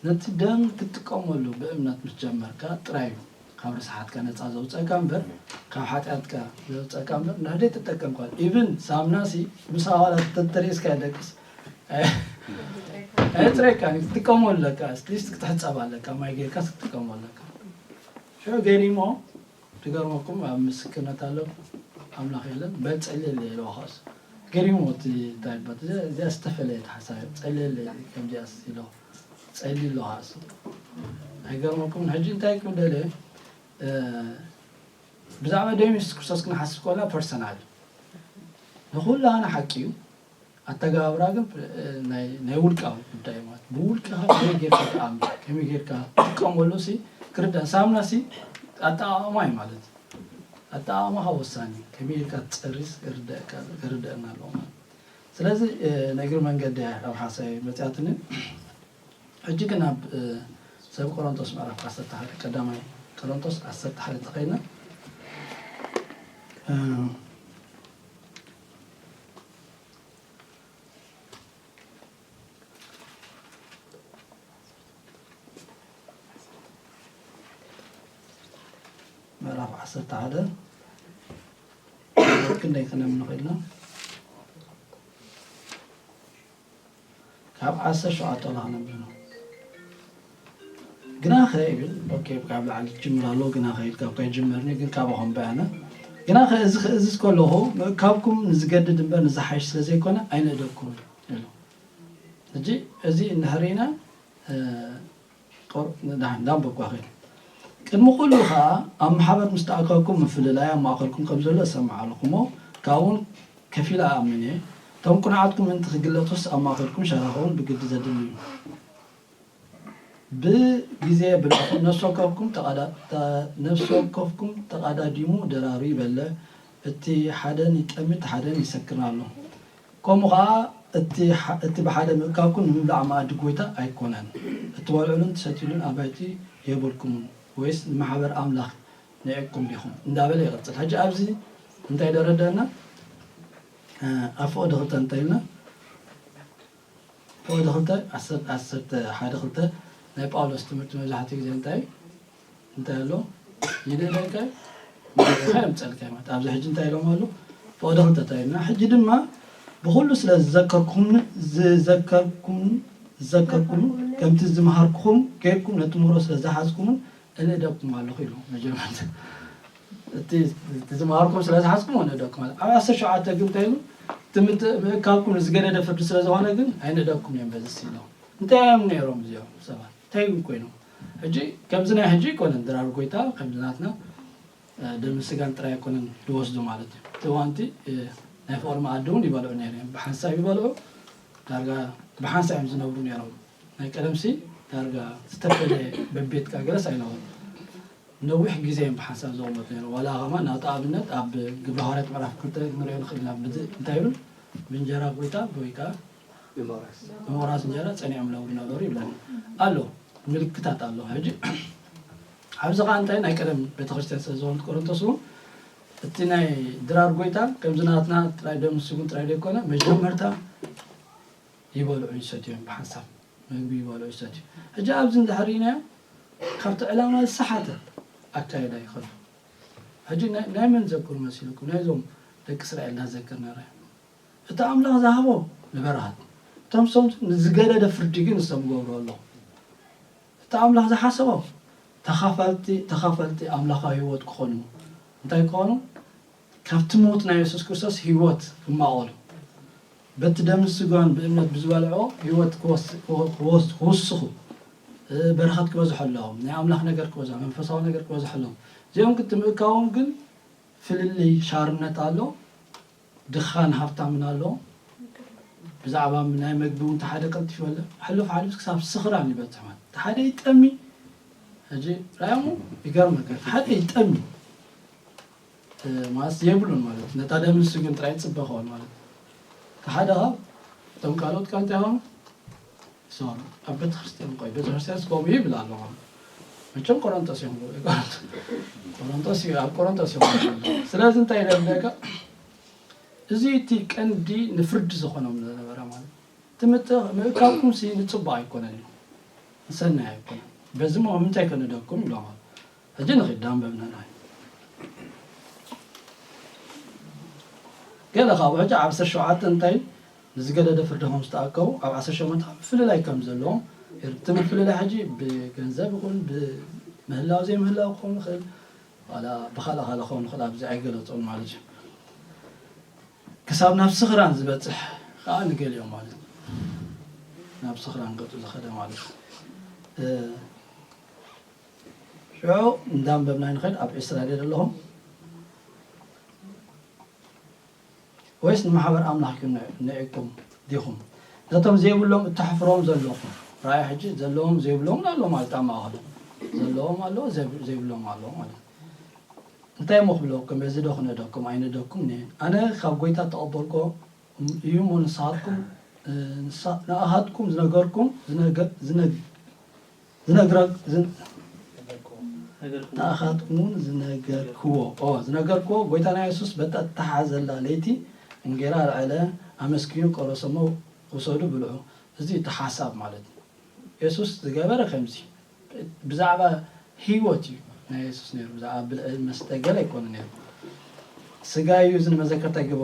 ነቲ ደም ክትጥቀመሉ ብእምነት ምስ ጀመርካ ጥራይ እዩ ካብ ርስሓትካ ነጻ ዘውጸካ እምበር፣ ካብ ሓጢኣትካ ዘውጸካ እምበር፣ ንሕደይ ትጠቀም ኳል። ኢቭን ሳምናሲ ምስ ኣዋላት ተተሪእስካ ደቅስ ኣይጽረካ፣ ትጥቀመሉ ኣለካ፣ ኣትሊስት ክትሕጸብ ኣለካ፣ ማይ ጌርካ ክትጥቀመሉ ኣለካ። ሽዑ ገሪሞ ትገርመኩም ኣብ ምስክርነት ኣሎ ኣምላኽ የለን በል ጸልየለይ ኢልዋ። ኻስ ገሪሙ እቲ እንታይ ይባል እዚኣ ዝተፈለየት ሓሳብ እያ። ጸልየለይ ከምዚኣስ ኢሎ ጸልዩ ኣሎ። ኻስ ኣይገርመኩም ሕጂ እንታይ ክብል ደልየ፣ እ፣ ብዛዕባ ደም የሱስ ክርስቶስ ክንሓስብ ከለና ፐርሰናል ንኹላና ሓቂ እዩ። ኣተገባብራ ግን፣ እ፣ ናይ፣ ናይ ውልቃዊ ጉዳይ ማለት ብውልቅኻ ከመይ ጌርካ ትኣምን፣ ከመይ ጌርካ ትጥቀመሉ ሲ ክርዳእ። ሳምና ሲ ኣጠቓቕማ እዩ ማለት እዩ። ኣጠቓቕማኻ ወሳኒ እዩ። ከመይ ጌርካ ትጸርይስ ክርደአካ፣ ክርደአና ኣለዎ ማለት እዩ። ስለዚ፣ እ፣ ንእግሪ መንገዲ ኣብ ሓሳይ መጽያትኒ። ሕጂ ግን ኣብ፣ እ፣ ሰብ ቆሮንቶስ ምዕራፍ ዓሰርተ ሓደ፣ ቀዳማይ ቆሮንቶስ ዓሰርተ ሓደ እንተኸይና፣ እ፣ ምዕራፍ ዓሰርተ ሓደ ክንደይ ክነምን ንኽእል ኢና? ካብ ዓሰርተ ሸውዓተ ዋላ ክነብር ነው። ግናኸ ይብል፣ ኦኬ፣ ካብ ላዕሊ ትጅምር ኣለዎ፣ ግናኸ ይብል፣ ካብ ከይጅመርኒ ግን ካባኹም በያነ። ግናኸ እዚ ክእዝዝ ከለኹ ምእካብኩም ንዝገድድ እምበር ንዝሓይሽ ስለ ዘይኮነ ኣይንእደብኩምን ኢሉ። ሕጂ እዚ እንድሕር ኢና፣ እ፣ ቆር-፣ ንድሓን እንዳንበብኳ ኸይድ። ቅድሚ ኩሉ ኸኣ ኣብ ማሕበር ምስ ተኣከብኩም ምፍልላይ ኣብ ማእከልኩም ከም ዘሎ እሰምዕ ኣለኹ እሞ፣ ካብኡ እውን ከፊል እኣምን እየ። እቶም ቅኑዓትኩም ምእንቲ ክግለጹስ ኣብ ማእከልኩም ሸራኽውን ብግዲ ዘድሊ እዩ። ብግዜ ብልዕኹም ነፍሲ ወከፍኩም ተቐዳ-፣ ተ-፣ ነፍሲ ወከፍኩም ተቐዳዲሙ ደራሩ ይበልዕ፣ እቲ ሓደን ይጠሚ፣ እቲ ሓደን ይሰክርን ኣሎ። ከምኡ ኸኣ እቲ ሓ-፣ እቲ ብሓደ ምእካብኩም ንምብላዕ መኣዲ ጐይታ ኣይኮነን። እትበልዑሉን ትሰትዩሉን ኣባይቲ የብልኩምን ወይስ ንማሕበር ኣምላኽ ንዒቕኩም ዲኹም? እንዳበለ ይቕጽል። ሕጂ ኣብዚ እንታይ ደረደና? እ፣ ኣብ ፍቕዲ ክልተ እንታይ ኢልና? ፍቕዲ ክልተ፣ ዓሰርተ፣ ዓሰርተ ሓደ ክልተ ናይ ጳውሎስ ትምህርቲ መብዛሕትኡ ግዜ እንታይ እዩ? እንታይ ኣሎ? ይንእደካ፣ ይንእደካ የምጸልካ ማለት። ኣብዚ ሕጂ እንታይ ኢሎም ኣሎ? ፍቕዲ ክልተ እንታይ ኢልና? ሕጂ ድማ ብኹሉ ስለ ዝዘከርኩኹም፣ ዝዘከርኩም፣ ዝዘከርኩም፣ ከምቲ ዝመሃርኩኹም ጌርኩም ነቲ ምህሮ ስለ ዝሓዝኩምን እንእደኩም ኣለኹ ኢሉ መጀመርታ። እቲ፣ እቲ ዝመሃርኩም ስለ ዝሓዝኩም እንእደኩም ኣለኹ። ኣብ ዓሰርተ ሸውዓተ ግን እንታይ ኢሉ? ትምት ምእካብኩም ንዝገደደ ፍርዲ ስለ ዝኾነ ግን ኣይንእደኩም እዮም በዚ ስኢሎም። እንታይ እዮም ነይሮም እዚኦም ሰባት? እንታይ እዮም ኮይኖም? ሕጂ ከምዚ ናይ ሕጂ ኣይኮነን ድራር ጎይታ ከምዚ ናትና ደምን ስጋን ጥራይ ኣይኮነን ዝወስዱ ማለት እዩ። እቲ እዋንቲ ናይ ፍቕሪ መኣዲ እውን ይበልዑ ነይሩ እዮም። ብሓንሳብ ይበልዑ፣ ዳርጋ ብሓንሳብ እዮም ዝነብሩ ነይሮም። ናይ ቀደምሲ ዳርጋ ዝተፈለየ በቤትካ ገለስ ኣይነበሩ። ነዊሕ ግዜ እዮም ብሓንሳብ ዝቕመጡ ነይሮም። ዋላ ከማ ናብቲ ኣብነት ኣብ ግብረ ሃዋርያት ምዕራፍ ክልተ ክንሪኦ ንኽእል ኢና። ብዚ እንታይ ይብል? ብእንጀራ ጎይታ ወይ ከዓ ብምቑራስ እንጀራ ጸኒዖም ነብሩ ነበሩ ይብለና ኣሎ። ምልክታት ኣሎ። ሕጂ ኣብዚ ከዓ እንታይ ናይ ቀደም ቤተክርስትያን ስለ ዝኾነት ቆሮንቶስ እውን እቲ ናይ ድራር ጎይታ ከምዚ ናትና ጥራይ ደም ስጉን ጥራይ ዘይኮነ መጀመርታ ይበልዑ ይሰትዩ እዮም ብሓንሳብ መግቢ ይበልዑ ይሰትዩ። ሕጂ ኣብዚ እንድሕር ኢናዮ ካብቲ ዕላማ ዝሰሓተ ኣካይዳ ይኸዱ። ሕጂ ናይ መን ዘክሩ መሲልኩም? ናይዞም ደቂ እስራኤል እናዘክር ነረ እቲ ኣምላኽ ዝሃቦ ንበረሃት እቶም ሰምቱ ንዝገደደ ፍርዲ ግን ንሶም ገብሩ ኣለኹ። እቲ ኣምላኽ ዝሓሰቦ ተኻፈልቲ ተኻፈልቲ ኣምላኻዊ ህይወት ክኾኑ እንታይ ክኾኑ ካብቲ ሞት ናይ የሱስ ክርስቶስ ህይወት ክማቐሉ በቲ ደም ስጋን ብእምነት ብዝበልዖ ህይወት ክወስኹ በረኸት ክበዝሖ ኣለዎም ናይ ኣምላኽ ነገር ክበዝሖ መንፈሳዊ ነገር ክበዝሖ ኣለዎም እዚኦም ክትምእካዎም ግን ፍልልይ ሻርነት ኣሎ ድኻን ሃብታምን ኣሎ ብዛዕባ ናይ መግቢ እውን ተሓደ ቀልጢፉ ኣለ ሕሉፍ ሓሊፍ ክሳብ ስኽራን ይበፅሕ ማለት ተሓደ ይጠሚ ሕጂ ራያሙ ይገርመካ ሓደ ይጠሚ ማለት የብሉን ማለት ነታ ደምስ ግን ጥራይ ፅበ ኸውን ማለት ተሓደ ካብ እቶም ካልኦት ካልቲ ሆኑ ሶሪ ኣብ ቤተክርስትያን ቆይ ቤተክርስትያን ስኮም ይብል ኣሎ መቸም ቆሮንቶስ እዮም ቆሮንቶስ እዩ ኣብ ቆሮንቶስ እዮም ስለዚ እንታይ ኢለ ብለካ እዚ እቲ ቀንዲ ንፍርዲ ዝኾኖም ዝነበረ ማለት ትምእካብኩም ሲ ንፅቡቅ ኣይኮነን እዩ ንሰናይ ኣይኮነን በዚ ሞ ምንታይ ከንደኩም ይብሎም ሕጂ ንኽድ ዳንበብና ናይ ገለ ካብኡ ሕጂ ዓሰርተ ሸውዓተ እንታይ ንዝገደደ ፍርዲ ከም ዝተኣከቡ ኣብ ዓሰርተ ሸሞንተ ምፍልላይ ከም ዘለዎም እቲ ምፍልላይ ሕጂ ብገንዘብ ይኹን ብምህላው ዘይምህላው ክኸውን ይኽእል ዋላ ብኻልእ ካልእ ክኸውን ይኽእል ኣብዚ ኣይገለፆን ማለት እዩ ክሳብ ናብ ስኽራን ዝበፅሕ ከዓ ንገሊኦም ማለት እዩ ናብ ስኽራን ገፁ ዝኸደ ማለት እዩ ሽዑ እንዳንበብና ንኸድ ኣብ ዒስራ ደ ዘለኹም ወይስ ንማሕበር ኣምላኽ ንዒኩም ዲኹም ነቶም ዘይብሎም እተሕፍሮም ዘለኹም ራእይ ሕጂ ዘለዎም ዘይብሎምን ኣሎ ማለት ኣብ ማእኸሎም ዘለዎም ኣሎ ዘይብሎም ኣሎ ማለት እንታይ እሞ ክብለኩም በዚ ዶ ክነደኩም ኣይነደኩም ነ ኣነ ካብ ጎይታ ተቐበልኮ እዩ እሞ ንስኻትኩም ንኣኻትኩም ዝነገርኩም ዝነግረግ ዝነግረግ ንኣኻትኩም እውን ዝነገርክዎ ኦ ዝነገርክዎ ጎይታና የሱስ በታ እተሓዘላ ለይቲ እንጌራ ኣልዐለ ኣመስኪኑ ቆረሰሞ ውሰዱ ብልዑ እዚ እቲ ሓሳብ ማለት እዩ የሱስ ዝገበረ ከምዚ ብዛዕባ ህይወት እዩ ናይ የሱስ ነይሩ ብዛዕባ ብልዒ መስተ ገለ ኣይኮነ ነይሩ ስጋ እዩ እዚ ንመዘከርታ ይግበ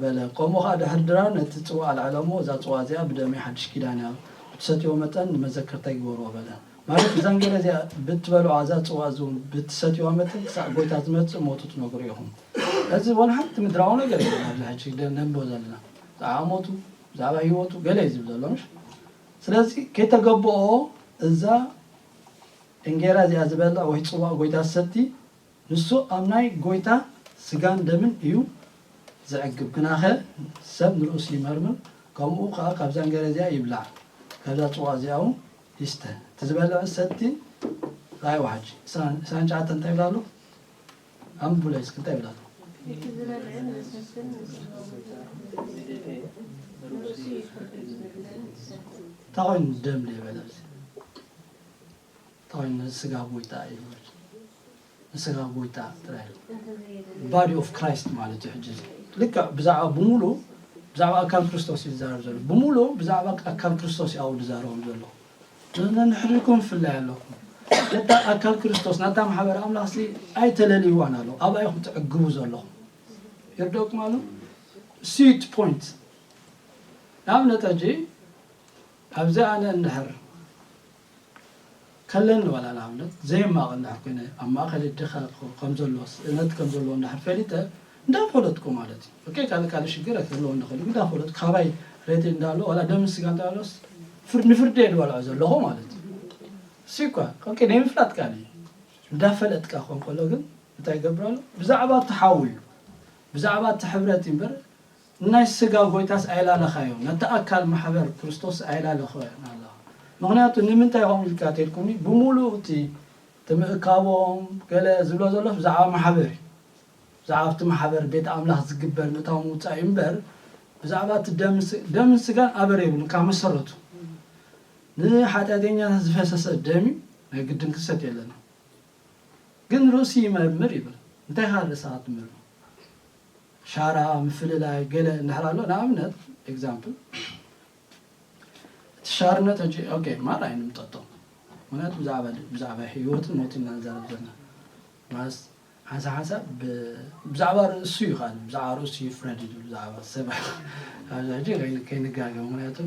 በለ ከምኡ ከዓ ድሕሪ ድራር ነቲ ፅዋ ኣልዓለ እሞ እዛ ፅዋ እዚኣ ብደመይ ሓድሽ ኪዳን እያ ብትሰትዮ መጠን ንመዘከርታ ይግበርዎ በለ ማለት እዛን ገለ እዚኣ ብትበልዖ እዛ ፅዋ እዚ እውን ብትሰትዋ መጠን ክሳዕ ጎይታ ዝመፅእ ሞቱ ትነግሩ ኢኹም እዚ ወላ ሓንቲ ምድራዊ ነገር የለን ኣብዚ ሕጂ ነንቦ ዘለና ብዛዕባ ሞቱ ብዛዕባ ህይወቱ ገለ እዩ ዝብል ዘሎ ምሽ ስለዚ ከይተገብኦ እዛ እንጌራ እዚኣ ዝበልዕ ወይ ፅዋእ ጎይታ ዝሰቲ ንሱ ኣብ ናይ ጎይታ ስጋን ደምን እዩ ዝዕግብ ግናኸ ሰብ ንርእሱ ይመርምር ከምኡ ከዓ ካብዛ እንጌራ እዚኣ ይብላዕ ካብዛ ፅዋእ እዚኣ እውን ይስተ እቲ ዝበልዕ ዝሰቲ ራእይ ዋሕጂ ዕስራን ትሽዓተን እንታይ ይብላ ኣሎ ኣንቡለ እስኪ እንታይ ይብላ ኣሎ እንታይ ኮይኑ ደም ዘይበለ እንታይ ኮይኑ ስጋ ጎይታ እዩ ንስጋ ጎይታ ጥራይ body of Christ ማለት እዩ ሕጂ ልክዕ ብዛዕባ ብምሉ ብዛዕባ ኣካል ክርስቶስ እዩ ዝዛረብ ዘሎ ብምሉ ብዛዕባ ኣካል ክርስቶስ እዩ ዝዛረቦም ዘሎ ነንሕድሪኩም ፍላይ ኣለኩም ነታ ኣካል ክርስቶስ ናታ ማሕበር ኣምላኽ ሲ ኣይተለልይዋን ኣሎ ኣብኣ ኢኹም ትዕግቡ ዘለኹም ይርደኩም ኣሎ ስዊት ፖይንት ንኣብነት ሕጂ ኣብዚ ኣነ እንድሕር ከለኒ ዋላ ንኣብነት ዘየማቕ እንድሕር ኮይነ ኣብ ማእኸል ድኻ ከም ዘሎ ስእነት ከም ዘለዎ እንድሕር ፈሊጠ እንዳፈለጥኩ ማለት እዩ። ኦኬ፣ ካልእ ካልእ ሽግር ኣይክህልዎ ንኽእል፣ ግን እንዳፈለጥኩ ካባይ ሬት እንዳሎ ዋላ ደም ስጋ እንዳሎስ ፍርድ ንፍርድ እየ ዝበልዖ ዘለኹ ማለት እዩ። እሱ እኳ ኦኬ፣ ናይ ምፍላጥ ቃል እዩ። እንዳፈለጥካ ክኾን ከሎ ግን እንታይ ይገብር ኣሎ? ብዛዕባ እቲ ሓዊ እዩ፣ ብዛዕባ እቲ ሕብረት እዩ እምበር ናይ ስጋ ጎይታስ ኣይላለኻዮ፣ ነቲ ኣካል ማሕበር ክርስቶስ ኣይላለኻዮን ኣለኻ። ምኽንያቱ ንምንታይ ከምኡ ኢልካ ተልኩኒ፣ ብምሉእ እቲ እቲ ምእካቦም ገለ ዝብሎ ዘሎ ብዛዕባ ማሕበር እዩ። ብዛዕባ ኣብቲ ማሕበር ቤት ኣምላኽ ዝግበር ምእታው ምውፃእ እዩ እምበር ብዛዕባ እቲ ደምን ስ- ደምን ስጋን ኣበር የብሉን ካብ መሰረቱ። ንሓጢኣተኛታት ዝፈሰሰ ደም እዩ፣ ናይ ግድን ክሰት የለና። ግን ርእሲ ይመርምር ይብል። እንታይ ካልእ ሰባት ትምህር? ሻራ፣ ምፍልላይ ገለ እንድሕር ኣሎ፣ ንኣብነት ኤግዛምፕል እቲ ሻርነት ሕጂ ኦኬ ማራ ኣይንምጠጦ። ምክንያቱ ብዛዕባ ብዛዕባ ህይወትን ሞትን ኢና ንዛረብ ዘለና። ማስ ሓንሳብ ሓንሳብ ብ- ብዛዕባ ርእሱ እዩ ኻል ብዛዕባ ርእሱ ይፍረድ እዩ ብዛዕባ ሰብ ኣብዚ ሕጂ ከይን- ከይንጋገ ምክንያቱ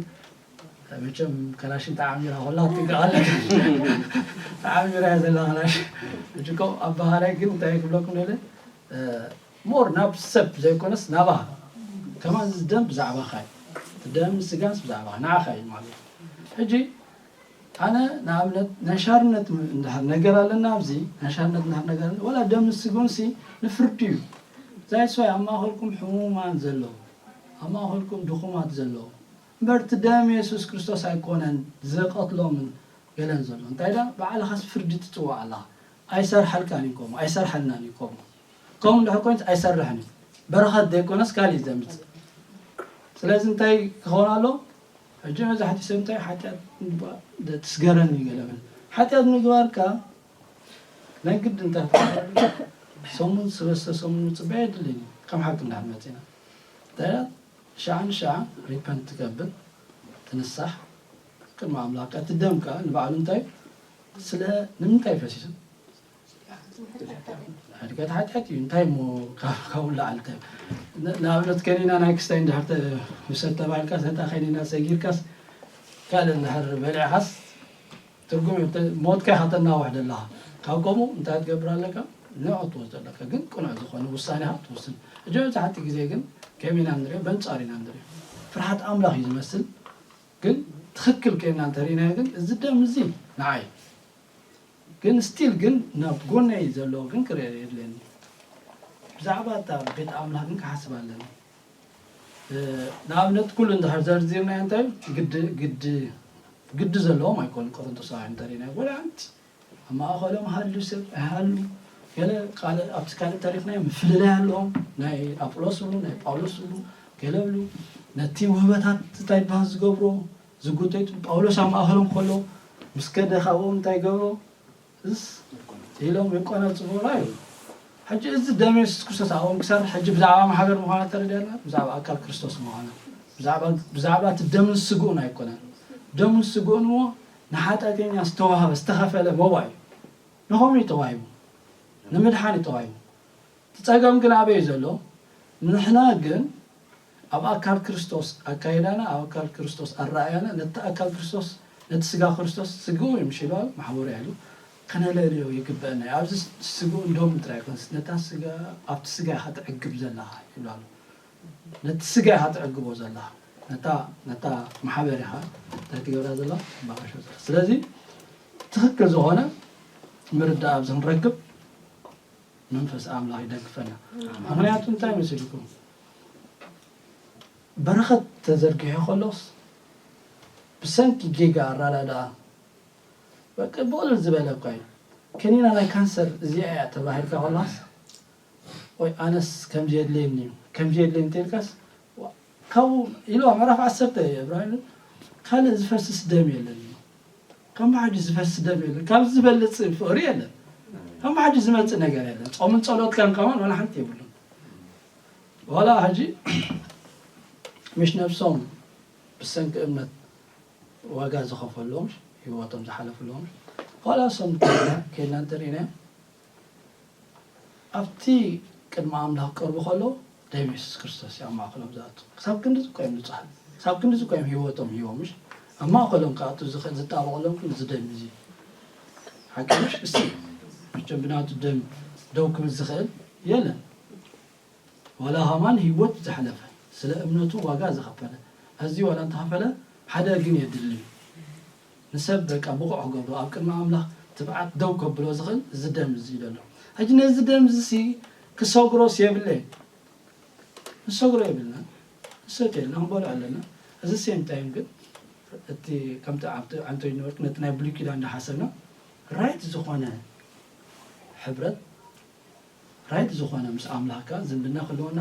መቸም ከላሽን ተዓሚራ ኮላ ትጋለ ተዓሚራ እያ ዘላ ከላሽ ሕጂ ኮ ኣባሃላይ ግን እንታይ ክብለኩም ነለ ሞር ናብ ሰብ ዘይኮነስ ናባኻ ከማን እዚ ደም ብዛዕባኻ እዩ። እቲ ደም ስጋንስ ብዛዕባኻ ንዓኻ እዩ ማለት እዩ። ሕጂ ኣነ ንኣብነት ናይ ሻርነት እንድሕር ነገር ኣለና ኣብዚ ናይ ሻርነት እንድሕር ነገር ኣለና ወላ ደም ስጎንሲ ንፍርዲ እዩ። ዛይ ሰይ ኣብ ማእኸልኩም ሕሙማን ዘለዉ ኣብ ማእኸልኩም ድኹማት ዘለዉ እምበር እቲ ደም የሱስ ክርስቶስ ኣይኮነን ዝቐትሎምን ገለን ዘሎ እንታይ ዳ ባዕልኻስ ፍርዲ ትፅዋዕ ኣለኻ። ኣይሰርሐልካን እዩ ከምኡ ኣይሰርሐልናን እዩ ከምኡ ከምኡ እንድሕር ኮይኑስ ኣይሰርሕን እዩ። በረኸት ዘይኮነስ ካልእ እዩ ዘምፅእ። ስለዚ እንታይ ክኸውን ኣሎ? ሕጂ መብዛሕትኡ ሰብ እንታይ ሓጢኣት ትስገረኒ ገለ ብል ሓጢኣት ምግባርካ ናይ ግዲ እንታይ ሰሙን ስለስተ ሰሙን ምፅባይ የድልን እዩ። ከም ሓቂ እንዳመፅና እንታይ ሽዓ ንሽዓ ሪፐንት ትገብር ትንሳሕ ቅድሚ ኣምላኽ እቲ ደም ከዓ ንባዕሉ እንታይ ስለ ንምንታይ ፈሲሱ ሓድጋት ሓጢኣት እዩ እንታይ እሞ ካብ ላዓል ንኣብነት ከኒና ናይ ክስታይ እንድሕር ውሰድ ተባልካስ ነታ ከኒና ሰጊርካስ ካልእ እንድሕር በሊዕኻስ ትርጉም ሞትካ ኢኻ ተናውሕ ዘለኻ ካብ ከምኡ እንታይ ትገብር ኣለካ ንዑ ትወስድ ኣለካ ግን ቅኑዕ ዝኾነ ውሳኔ ኢኻ ትወስን እጆ መብዛሕቲ ግዜ ግን ከመይ ኢና ንሪኦ በንጻር ኢና ንሪኦ ፍርሓት ኣምላኽ እዩ ዝመስል ግን ትኽክል ከይና እንተሪእናዮ ግን እዚ ደም እዚ ንዓይ ግን ስቲል ግን ናብ ጎነይ ዘለዎ ግን ክርኢ የድልየኒ ብዛዕባ እታ ቤት ኣምላኽ ግን ክሓስብ ኣለኒ ንኣብነት ኩሉ እንድሕር ዘርዚርናዮ እንታይ ግዲ ግዲ ግዲ ዘለዎም ኣይኮኑ ቆሮንቶሳውያን እንተሪእናዮ ወላ ሓንቲ ኣብ ማእኸሎም ሃሉ ሰብ ኣይሃሉ ገለ ኣብቲ ካልእ ታሪኽና ምፍልላይ ኣለዎም ናይ ኣጵሎስ ብሉ ናይ ጳውሎስ ብሉ ገለ ብሉ ነቲ ውህበታት እንታይ በሃል ዝገብሮ ዝጉተቱ ጳውሎስ ኣብ ማእኸሎም ከሎ ምስ ከደ ካብኦም እንታይ ገብሮ እስ ኢሎም የቆናጽብዎ ይብሉ። ሕጂ እዚ ደም የሱስ ክርስቶስ ኣብኦም ክሰርሕ ሕጂ ብዛዕባ ማሕበር ምዃና ተረድያና ብዛዕባ ኣካል ክርስቶስ ምዃና ብዛዕባ እቲ ደምን ስግኡን ኣይኮነን። ደምን ስግኡን እሞ ንሓጢኣተኛ ዝተዋህበ ዝተኸፈለ መባ እዩ። ንኸምኡ እዩ ተዋሂቡ። ንምድሓን እዩ ተዋሂቡ። እቲ ጸገም ግን ኣበይ እዩ ዘሎ? ንሕና ግን ኣብ ኣካል ክርስቶስ ኣካይዳና ኣብ ኣካል ክርስቶስ ኣረኣያና ነቲ ኣካል ክርስቶስ ነቲ ስጋ ክርስቶስ ስግኡ እዩ ምሽ ኢሉ ማሕበሩ ያሉ ከነለልዮ ይግበአና እዩ ኣብዚ ስግኡ እንደም ጥራይ ኮንስ ነታ ስጋ ኣብቲ ስጋ ኢኻ ትዕግብ ዘለኻ ይብሉ ኣሎ ነቲ ስጋ ኢኻ ትዕግቦ ዘለኻ ነታ ነታ ማሕበር ኢኻ እንታይ ትገብራ ዘለኻ ትባላሾ ዘለኻ ስለዚ ትኽክል ዝኾነ ምርዳእ ኣብዚ ክንረክብ መንፈስ ኣምላኽ ይደግፈና። ምኽንያቱ እንታይ መሲልኩም? በረኸት ተዘርጊሑ ከሎስ ብሰንኪ ጌጋ ኣራዳድኣ በቂ ብቕልል ዝበለ እኳ እዩ። ከኒና ናይ ካንሰር እዚኣ እያ ተባሂልካ ከላስ ወይ ኣነስ ከምዚ የድልየኒ እዩ ከምዚ የድልየኒ ተልካስ ካብኡ ኢልዋ ምዕራፍ ዓሰርተ እብራሂም ካልእ ዝፈስስ ደም የለን እዩ። ከም ባሕዲ ዝፈስ ደም የለን። ካብ ዝበልጽ ፍቕሪ የለን። ከም ባሕዲ ዝመጽእ ነገር የለን። ጾምን ጸሎትካን ከማን ዋላ ሓንቲ የብሉን። ዋላ ሕጂ ምሽ ነብሶም ብሰንኪ እምነት ዋጋ ዝኸፈሎም ህይወቶም ዝሓለፍሎም ዋላ ሶም ከና እንተርኢና ኣብቲ ቅድሚ ኣምላኽ ክቀርቡ ከለዉ ደም የሱስ ክርስቶስ እዩ ኣብ ማእኸሎም ዝኣቱ። ክሳብ ክንድዚ እኮ እዮም ንጹሃት። ክሳብ ክንድዚ እኮ እዮም ህይወቶም ሂቦም ምሽ ኣብ ማእኸሎም ክኣቱ ዝኽእል ዝጣበቐሎም ግን እዚ ደም እዚ ሓቂ ምሽ እስቲ መቸም ብናቱ ደም ደው ክብል ዝኽእል የለን። ዋላ ሃማን ህይወት ዘሕለፈ፣ ስለ እምነቱ ዋጋ ዝኸፈለ፣ ኣዝዩ ዋላ እንተኸፈለ፣ ሓደ ግን የድሊ። ንሰብ በቃ ብቑዕ ክገብሮ፣ ኣብ ቅድሚ ኣምላኽ ትብዓት ደው ከብሎ ዝኽእል እዚ ደም እዚ ዘሎ። ሕጂ ነዚ ደም እዚ ሲ ክሰግሮስ የብለይ። ንሰግሮ የብልና። ንሰትዮ ኣለና፣ ክንበልዖ ኣለና። እዚ ሴም ታይም ግን እቲ ከምቲ ኣብቲ ኣንቶኒ ነበርክ ነቲ ናይ ብሉይ ኪዳን እንዳሓሰብና ራይት ዝኾነ ሕብረት፣ ራይት ዝኾነ ምስ ኣምላኽካ ዝምድና ክህልወና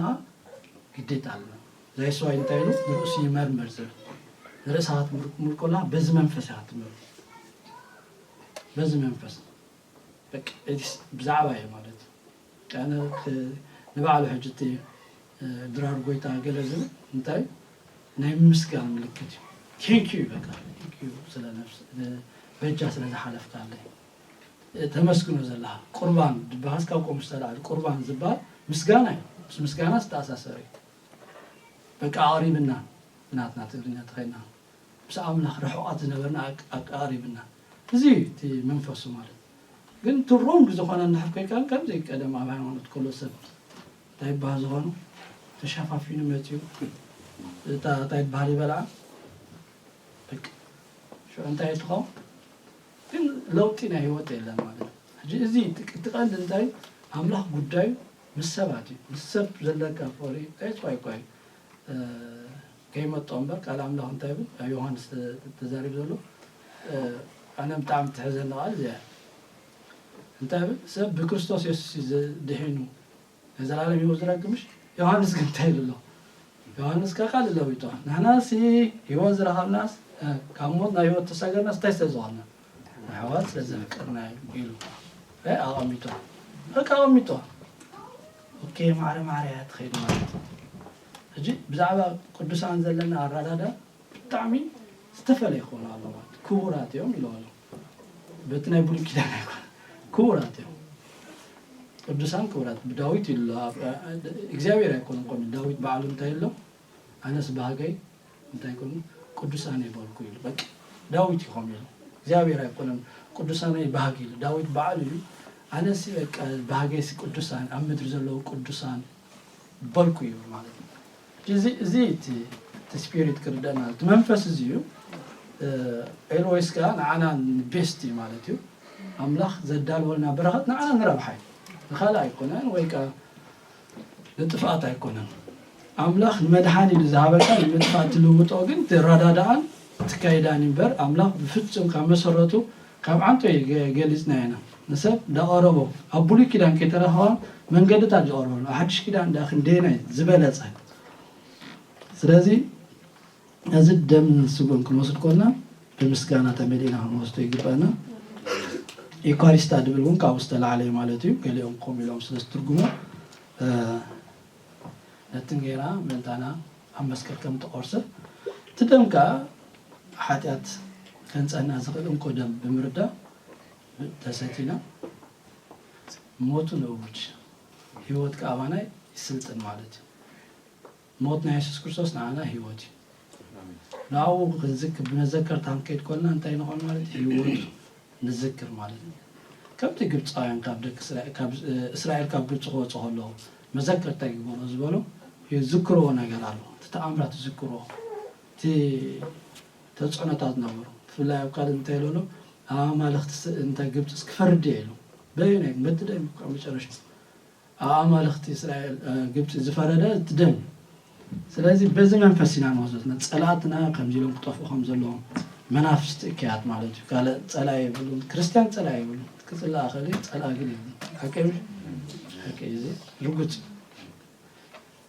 ግዴታ ኣለና። ዛይስዋይ እንታይ ኢሉ? ንርእሱ ይመርምር ዝብል። ንርእስኻ ትምርምር ከለኻ በዚ መንፈስ ኢኻ ትምርምር። በዚ መንፈስ። በቃ፣ እዚስ ብዛዕባ እዩ ማለት እዩ። ኣነ ክ-፣ ንባዕሉ ሕጂ እቲ፣ እ፣ ድራር ጎይታ ገለ ዝብል እንታይ ናይ ምስጋን ምልክት እዩ። ቴንክ ዩ በቃ፣ ቴንክ ዩ ስለ ነፍስ፣ እ፣ በጃ ስለ ዝሓለፍካለይ። እ፣ ተመስግኖ ዘለኻ። ቁርባን ዝበሃል ካብ ቆሙ ዝተላዕለ ቁርባን ዝበሃል ምስጋና እዩ። ምስ ምስጋና ዝተኣሳሰረ እዩ። በቃ ኣቕሪብና፣ ብናትና ትግርኛ ተኸይድና። ምስ ኣምላኽ ርሑቓት ዝነበርና ኣቅ-፣ ኣቅ-፣ ኣቕሪብና። እዚ እዩ እቲ መንፈሱ ማለት። ግን እቲ ሮንግ ዝኾነ እንድሕር ኮይንካ፣ ከምዚ ቀደም ኣብ ሃይማኖት ከሎ ሰብ እንታይ ይበሃል ዝኾኑ ተሸፋፊኑ መፂኡ፣ እታ እንታይ ይበሃል ይበልዓ። በቃ ሽዑ እንታይ ትኸውን? ግን ለውጢ ናይ ህይወት የለን ማለት እዩ። ሕጂ እዚ እቲ፣ እቲ ቀንዲ እንታይ ኣምላኽ ጉዳዩ ምስ ሰባት እዩ። ምስ ሰብ ዘለካ ፍቕሪ ኣይፅዋይ እኳ እዩ፣ እ፣ ከይመጦ እምበር ቃል ኣምላኽ እንታይ ይብል? ኣብ ዮሃንስ ተ-፣ ተዛሪቡ ዘሎ፣ እ፣ ኣነ ብጣዕሚ ትሕዘኒ ቃል እዚኣ እያ። እንታይ ይብል? ሰብ ብክርስቶስ የሱስ እዩ ዘ-፣ ድሒኑ ናይ ዘላለም ህይወት ዝረክብ፣ ምሽ? ዮሃንስ ግን እንታይ ኢሉ ኣሎ? ዮሃንስ ከ ቃል ለዊጦ፣ ንሕናሲ ህይወት ዝረኸብናስ፣ እ፣ ካብ ሞት ናብ ህይወት ተሳገርናስ እንታይ ስለ ዝኾንና? ንኣሕዋት ስለ ዘፍቀርና እዩ ኢሉ፣ እ፣ ኣቐሚጦ። በቃ ኣቐሚጦ። ኦኬ፣ ማዕረ ማዕረ እያ ትኸይድ ማለት እዩ። ሕጂ ብዛዕባ ቅዱሳን ዘለና ኣረዳዳ ብጣዕሚ ዝተፈለየ ክኾኑ ኣለዎ ማለት እዩ። ክቡራት እዮም ኢሉ ኣሎ። በቲ ናይ ብሉይ ኪዳን ኣይኮነ። ክቡራት እዮም። ቅዱሳን ክቡራት። ብዳዊት ኢሉ ኣሎ። ኣብ፣ እግዚኣብሔር ኣይኮነን ኮኑ። ዳዊት ባዕሉ እንታይ ኢሉ ኣሎ? ኣነስ ባህገይ እንታይ ኮኑ? ቅዱሳን ይበልኩ ኢሉ። በቃ ዳዊት እዩ ከምኡ ኢሉ። እግዚኣብሔር ኣይኮነን ቅዱሳን ይባህግ ኢሉ። ዳዊት ባዕሉ እዩ። ኣነስ በቃ ባህገይስ ቅዱሳን፣ ኣብ ምድሪ ዘለዉ ቅዱሳን በልኩ እዩ ማለት እዩ። እዚ፣ እዚ እቲ፣ እቲ ስፒሪት ክርደእና፣ እቲ መንፈስ እዚ እዩ። እ፣ ኤልዌይስ ከኣ ንዓና ንቤስት እዩ ማለት እዩ። ኣምላኽ ዘዳልወልና በረኸት ንዓና ንረብሓ እዩ። ንኻልእ ኣይኮነን ወይ ከኣ ንጥፍኣት ኣይኮነን። ኣምላኽ ንመድሓኒ ኢሉ ዝሃበካ ንምጥፋእ ትልውጦ ግን እቲ ኣረዳድኣን ትካይዳን እምበር ኣምላኽ ብፍጹም ካብ መሰረቱ ካብ ዓንቶ ገ-፣ ገሊጽና ኢና። ንሰብ እንዳቐረቦ ኣብ ብሉይ ኪዳን ከይተረኸበ መንገድታት ዝቐርበሉ፣ ኣብ ሓድሽ ኪዳን ደኣ ክንደየናይ ዝበለጸ። ስለዚ ነዚ ደም ስግኡን ክንወስድ ኮልና ብምስጋና ተመሊእና ክንወስዶ ይግባና። ኢኳሪስታ ድብል እውን ካብኡ ዝተላዕለ እዩ ማለት እዩ። ገሊኦም ከምኡ ኢሎም ስለ ዝትርጉሞ፣ እ፣ ነቲ እንጌራ ምእንታና ኣብ መስቀል ከም ተቖርሰ፣ እቲ ደም ከኣ ሓጢኣት ከንጸህና ዝኽእል እንኮ ደም ብምርዳእ ተሰቲና፣ ሞቱ ንእውጅ፣ ህይወት ከኣ ኣባና ይስልጥን ማለት እዩ። ሞት ናይ የሱስ ክርስቶስ ንዓና ህይወት እዩ። ንዕኡ ክንዝክር፣ ብመዘከርታ ክንከይድ ከለና እንታይ ንኾን ማለት እዩ? ህይወቱ ንዝክር ማለት እዩ። ከምቲ ግብፃውያን ካብ ደቂ እስራኤል፣ ካብ፣ እ፣ እስራኤል ካብ ግብፂ ክወፁ ከለዉ መዘከርታ ይግበሩ ዝበሉ፣ ይዝክርዎ ነገር ኣሎ። እቲ ተኣምራት ይዝክርዎ። እቲ ተፅዕኖታት ነበሩ። ብፍላይ ኣብ ካልእ እንታይ ኢሉ ኣሎ? ኣብ ኣማልኽቲ ስ-፣ እንታይ ግብፂስ ክፈርድ እየ ኢሉ። በየናይ? በቲ ደም እኮ መጨረሻ። ኣብ ኣማልኽቲ እስራኤል፣ እ፣ ግብፂ ዝፈረደ እቲ ደም። ስለዚ በዚ መንፈስ ኢና ንወስዶ። ጸላእትና ከምዚ ኢሎም ክጠፍኡ ከም ዘለዎም መናፍስቲ እከያት ማለት እዩ። ካልእ ጸላኢ የብሉን። ክርስትያን ጸላኢ የብሉን። ክጽላእ ከሊ ጸላኢ ግን የብሉን። ሓቂ እዩ። ሓቂ እዩ። እዚ ርጉጽ።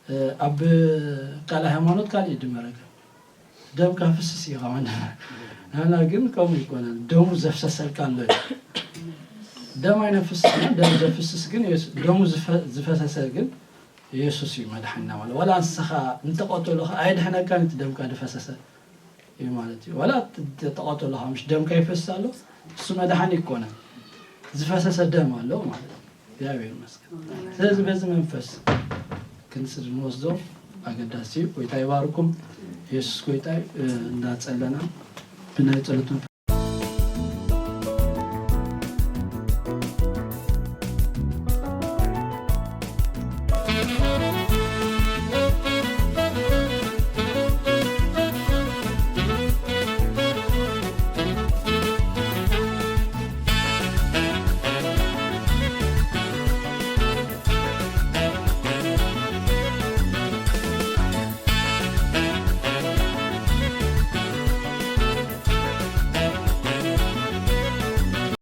እ፣ ኣብ ካልእ ሃይማኖት ካልእ እዩ ድመረገ። ደምካ ፍስስ እዩ ከማን። ንሕና ግን ከምኡ ይኮነን። ደሙ ዘፍሰሰልካ ኣሎ እዩ። ደም ኣይነፍስስና፣ ደም ዘፍስስ ግን የሱ-፣ ደሙ ዝፈ-፣ ዝፈሰሰ ግን የሱስ እዩ መድሓኒና ማለት። ዋላ ንስኻ እንተቐተሉኻ ኣየድሕነካን እቲ ደምካ ዝፈሰሰ እዩ ማለት እዩ። ዋላ እተ-፣ ተቐተሉኻ ምሽ ደምካ ይፈስስ ኣሎ፣ እሱ መድሓኒ ይኮነን። ዝፈሰሰ ደም ኣሎ ማለት እዩ። እግዚኣብሔር ይመስገን። ስለዚ በዚ መንፈስ ክንስ-፣ ንወስዶ ኣገዳሲ እዩ። ጎይታ ይባርኩም። የሱስ ጎይታ እዩ። እ፣ እንዳጸለና ብናይ ጸሎት መንፈስ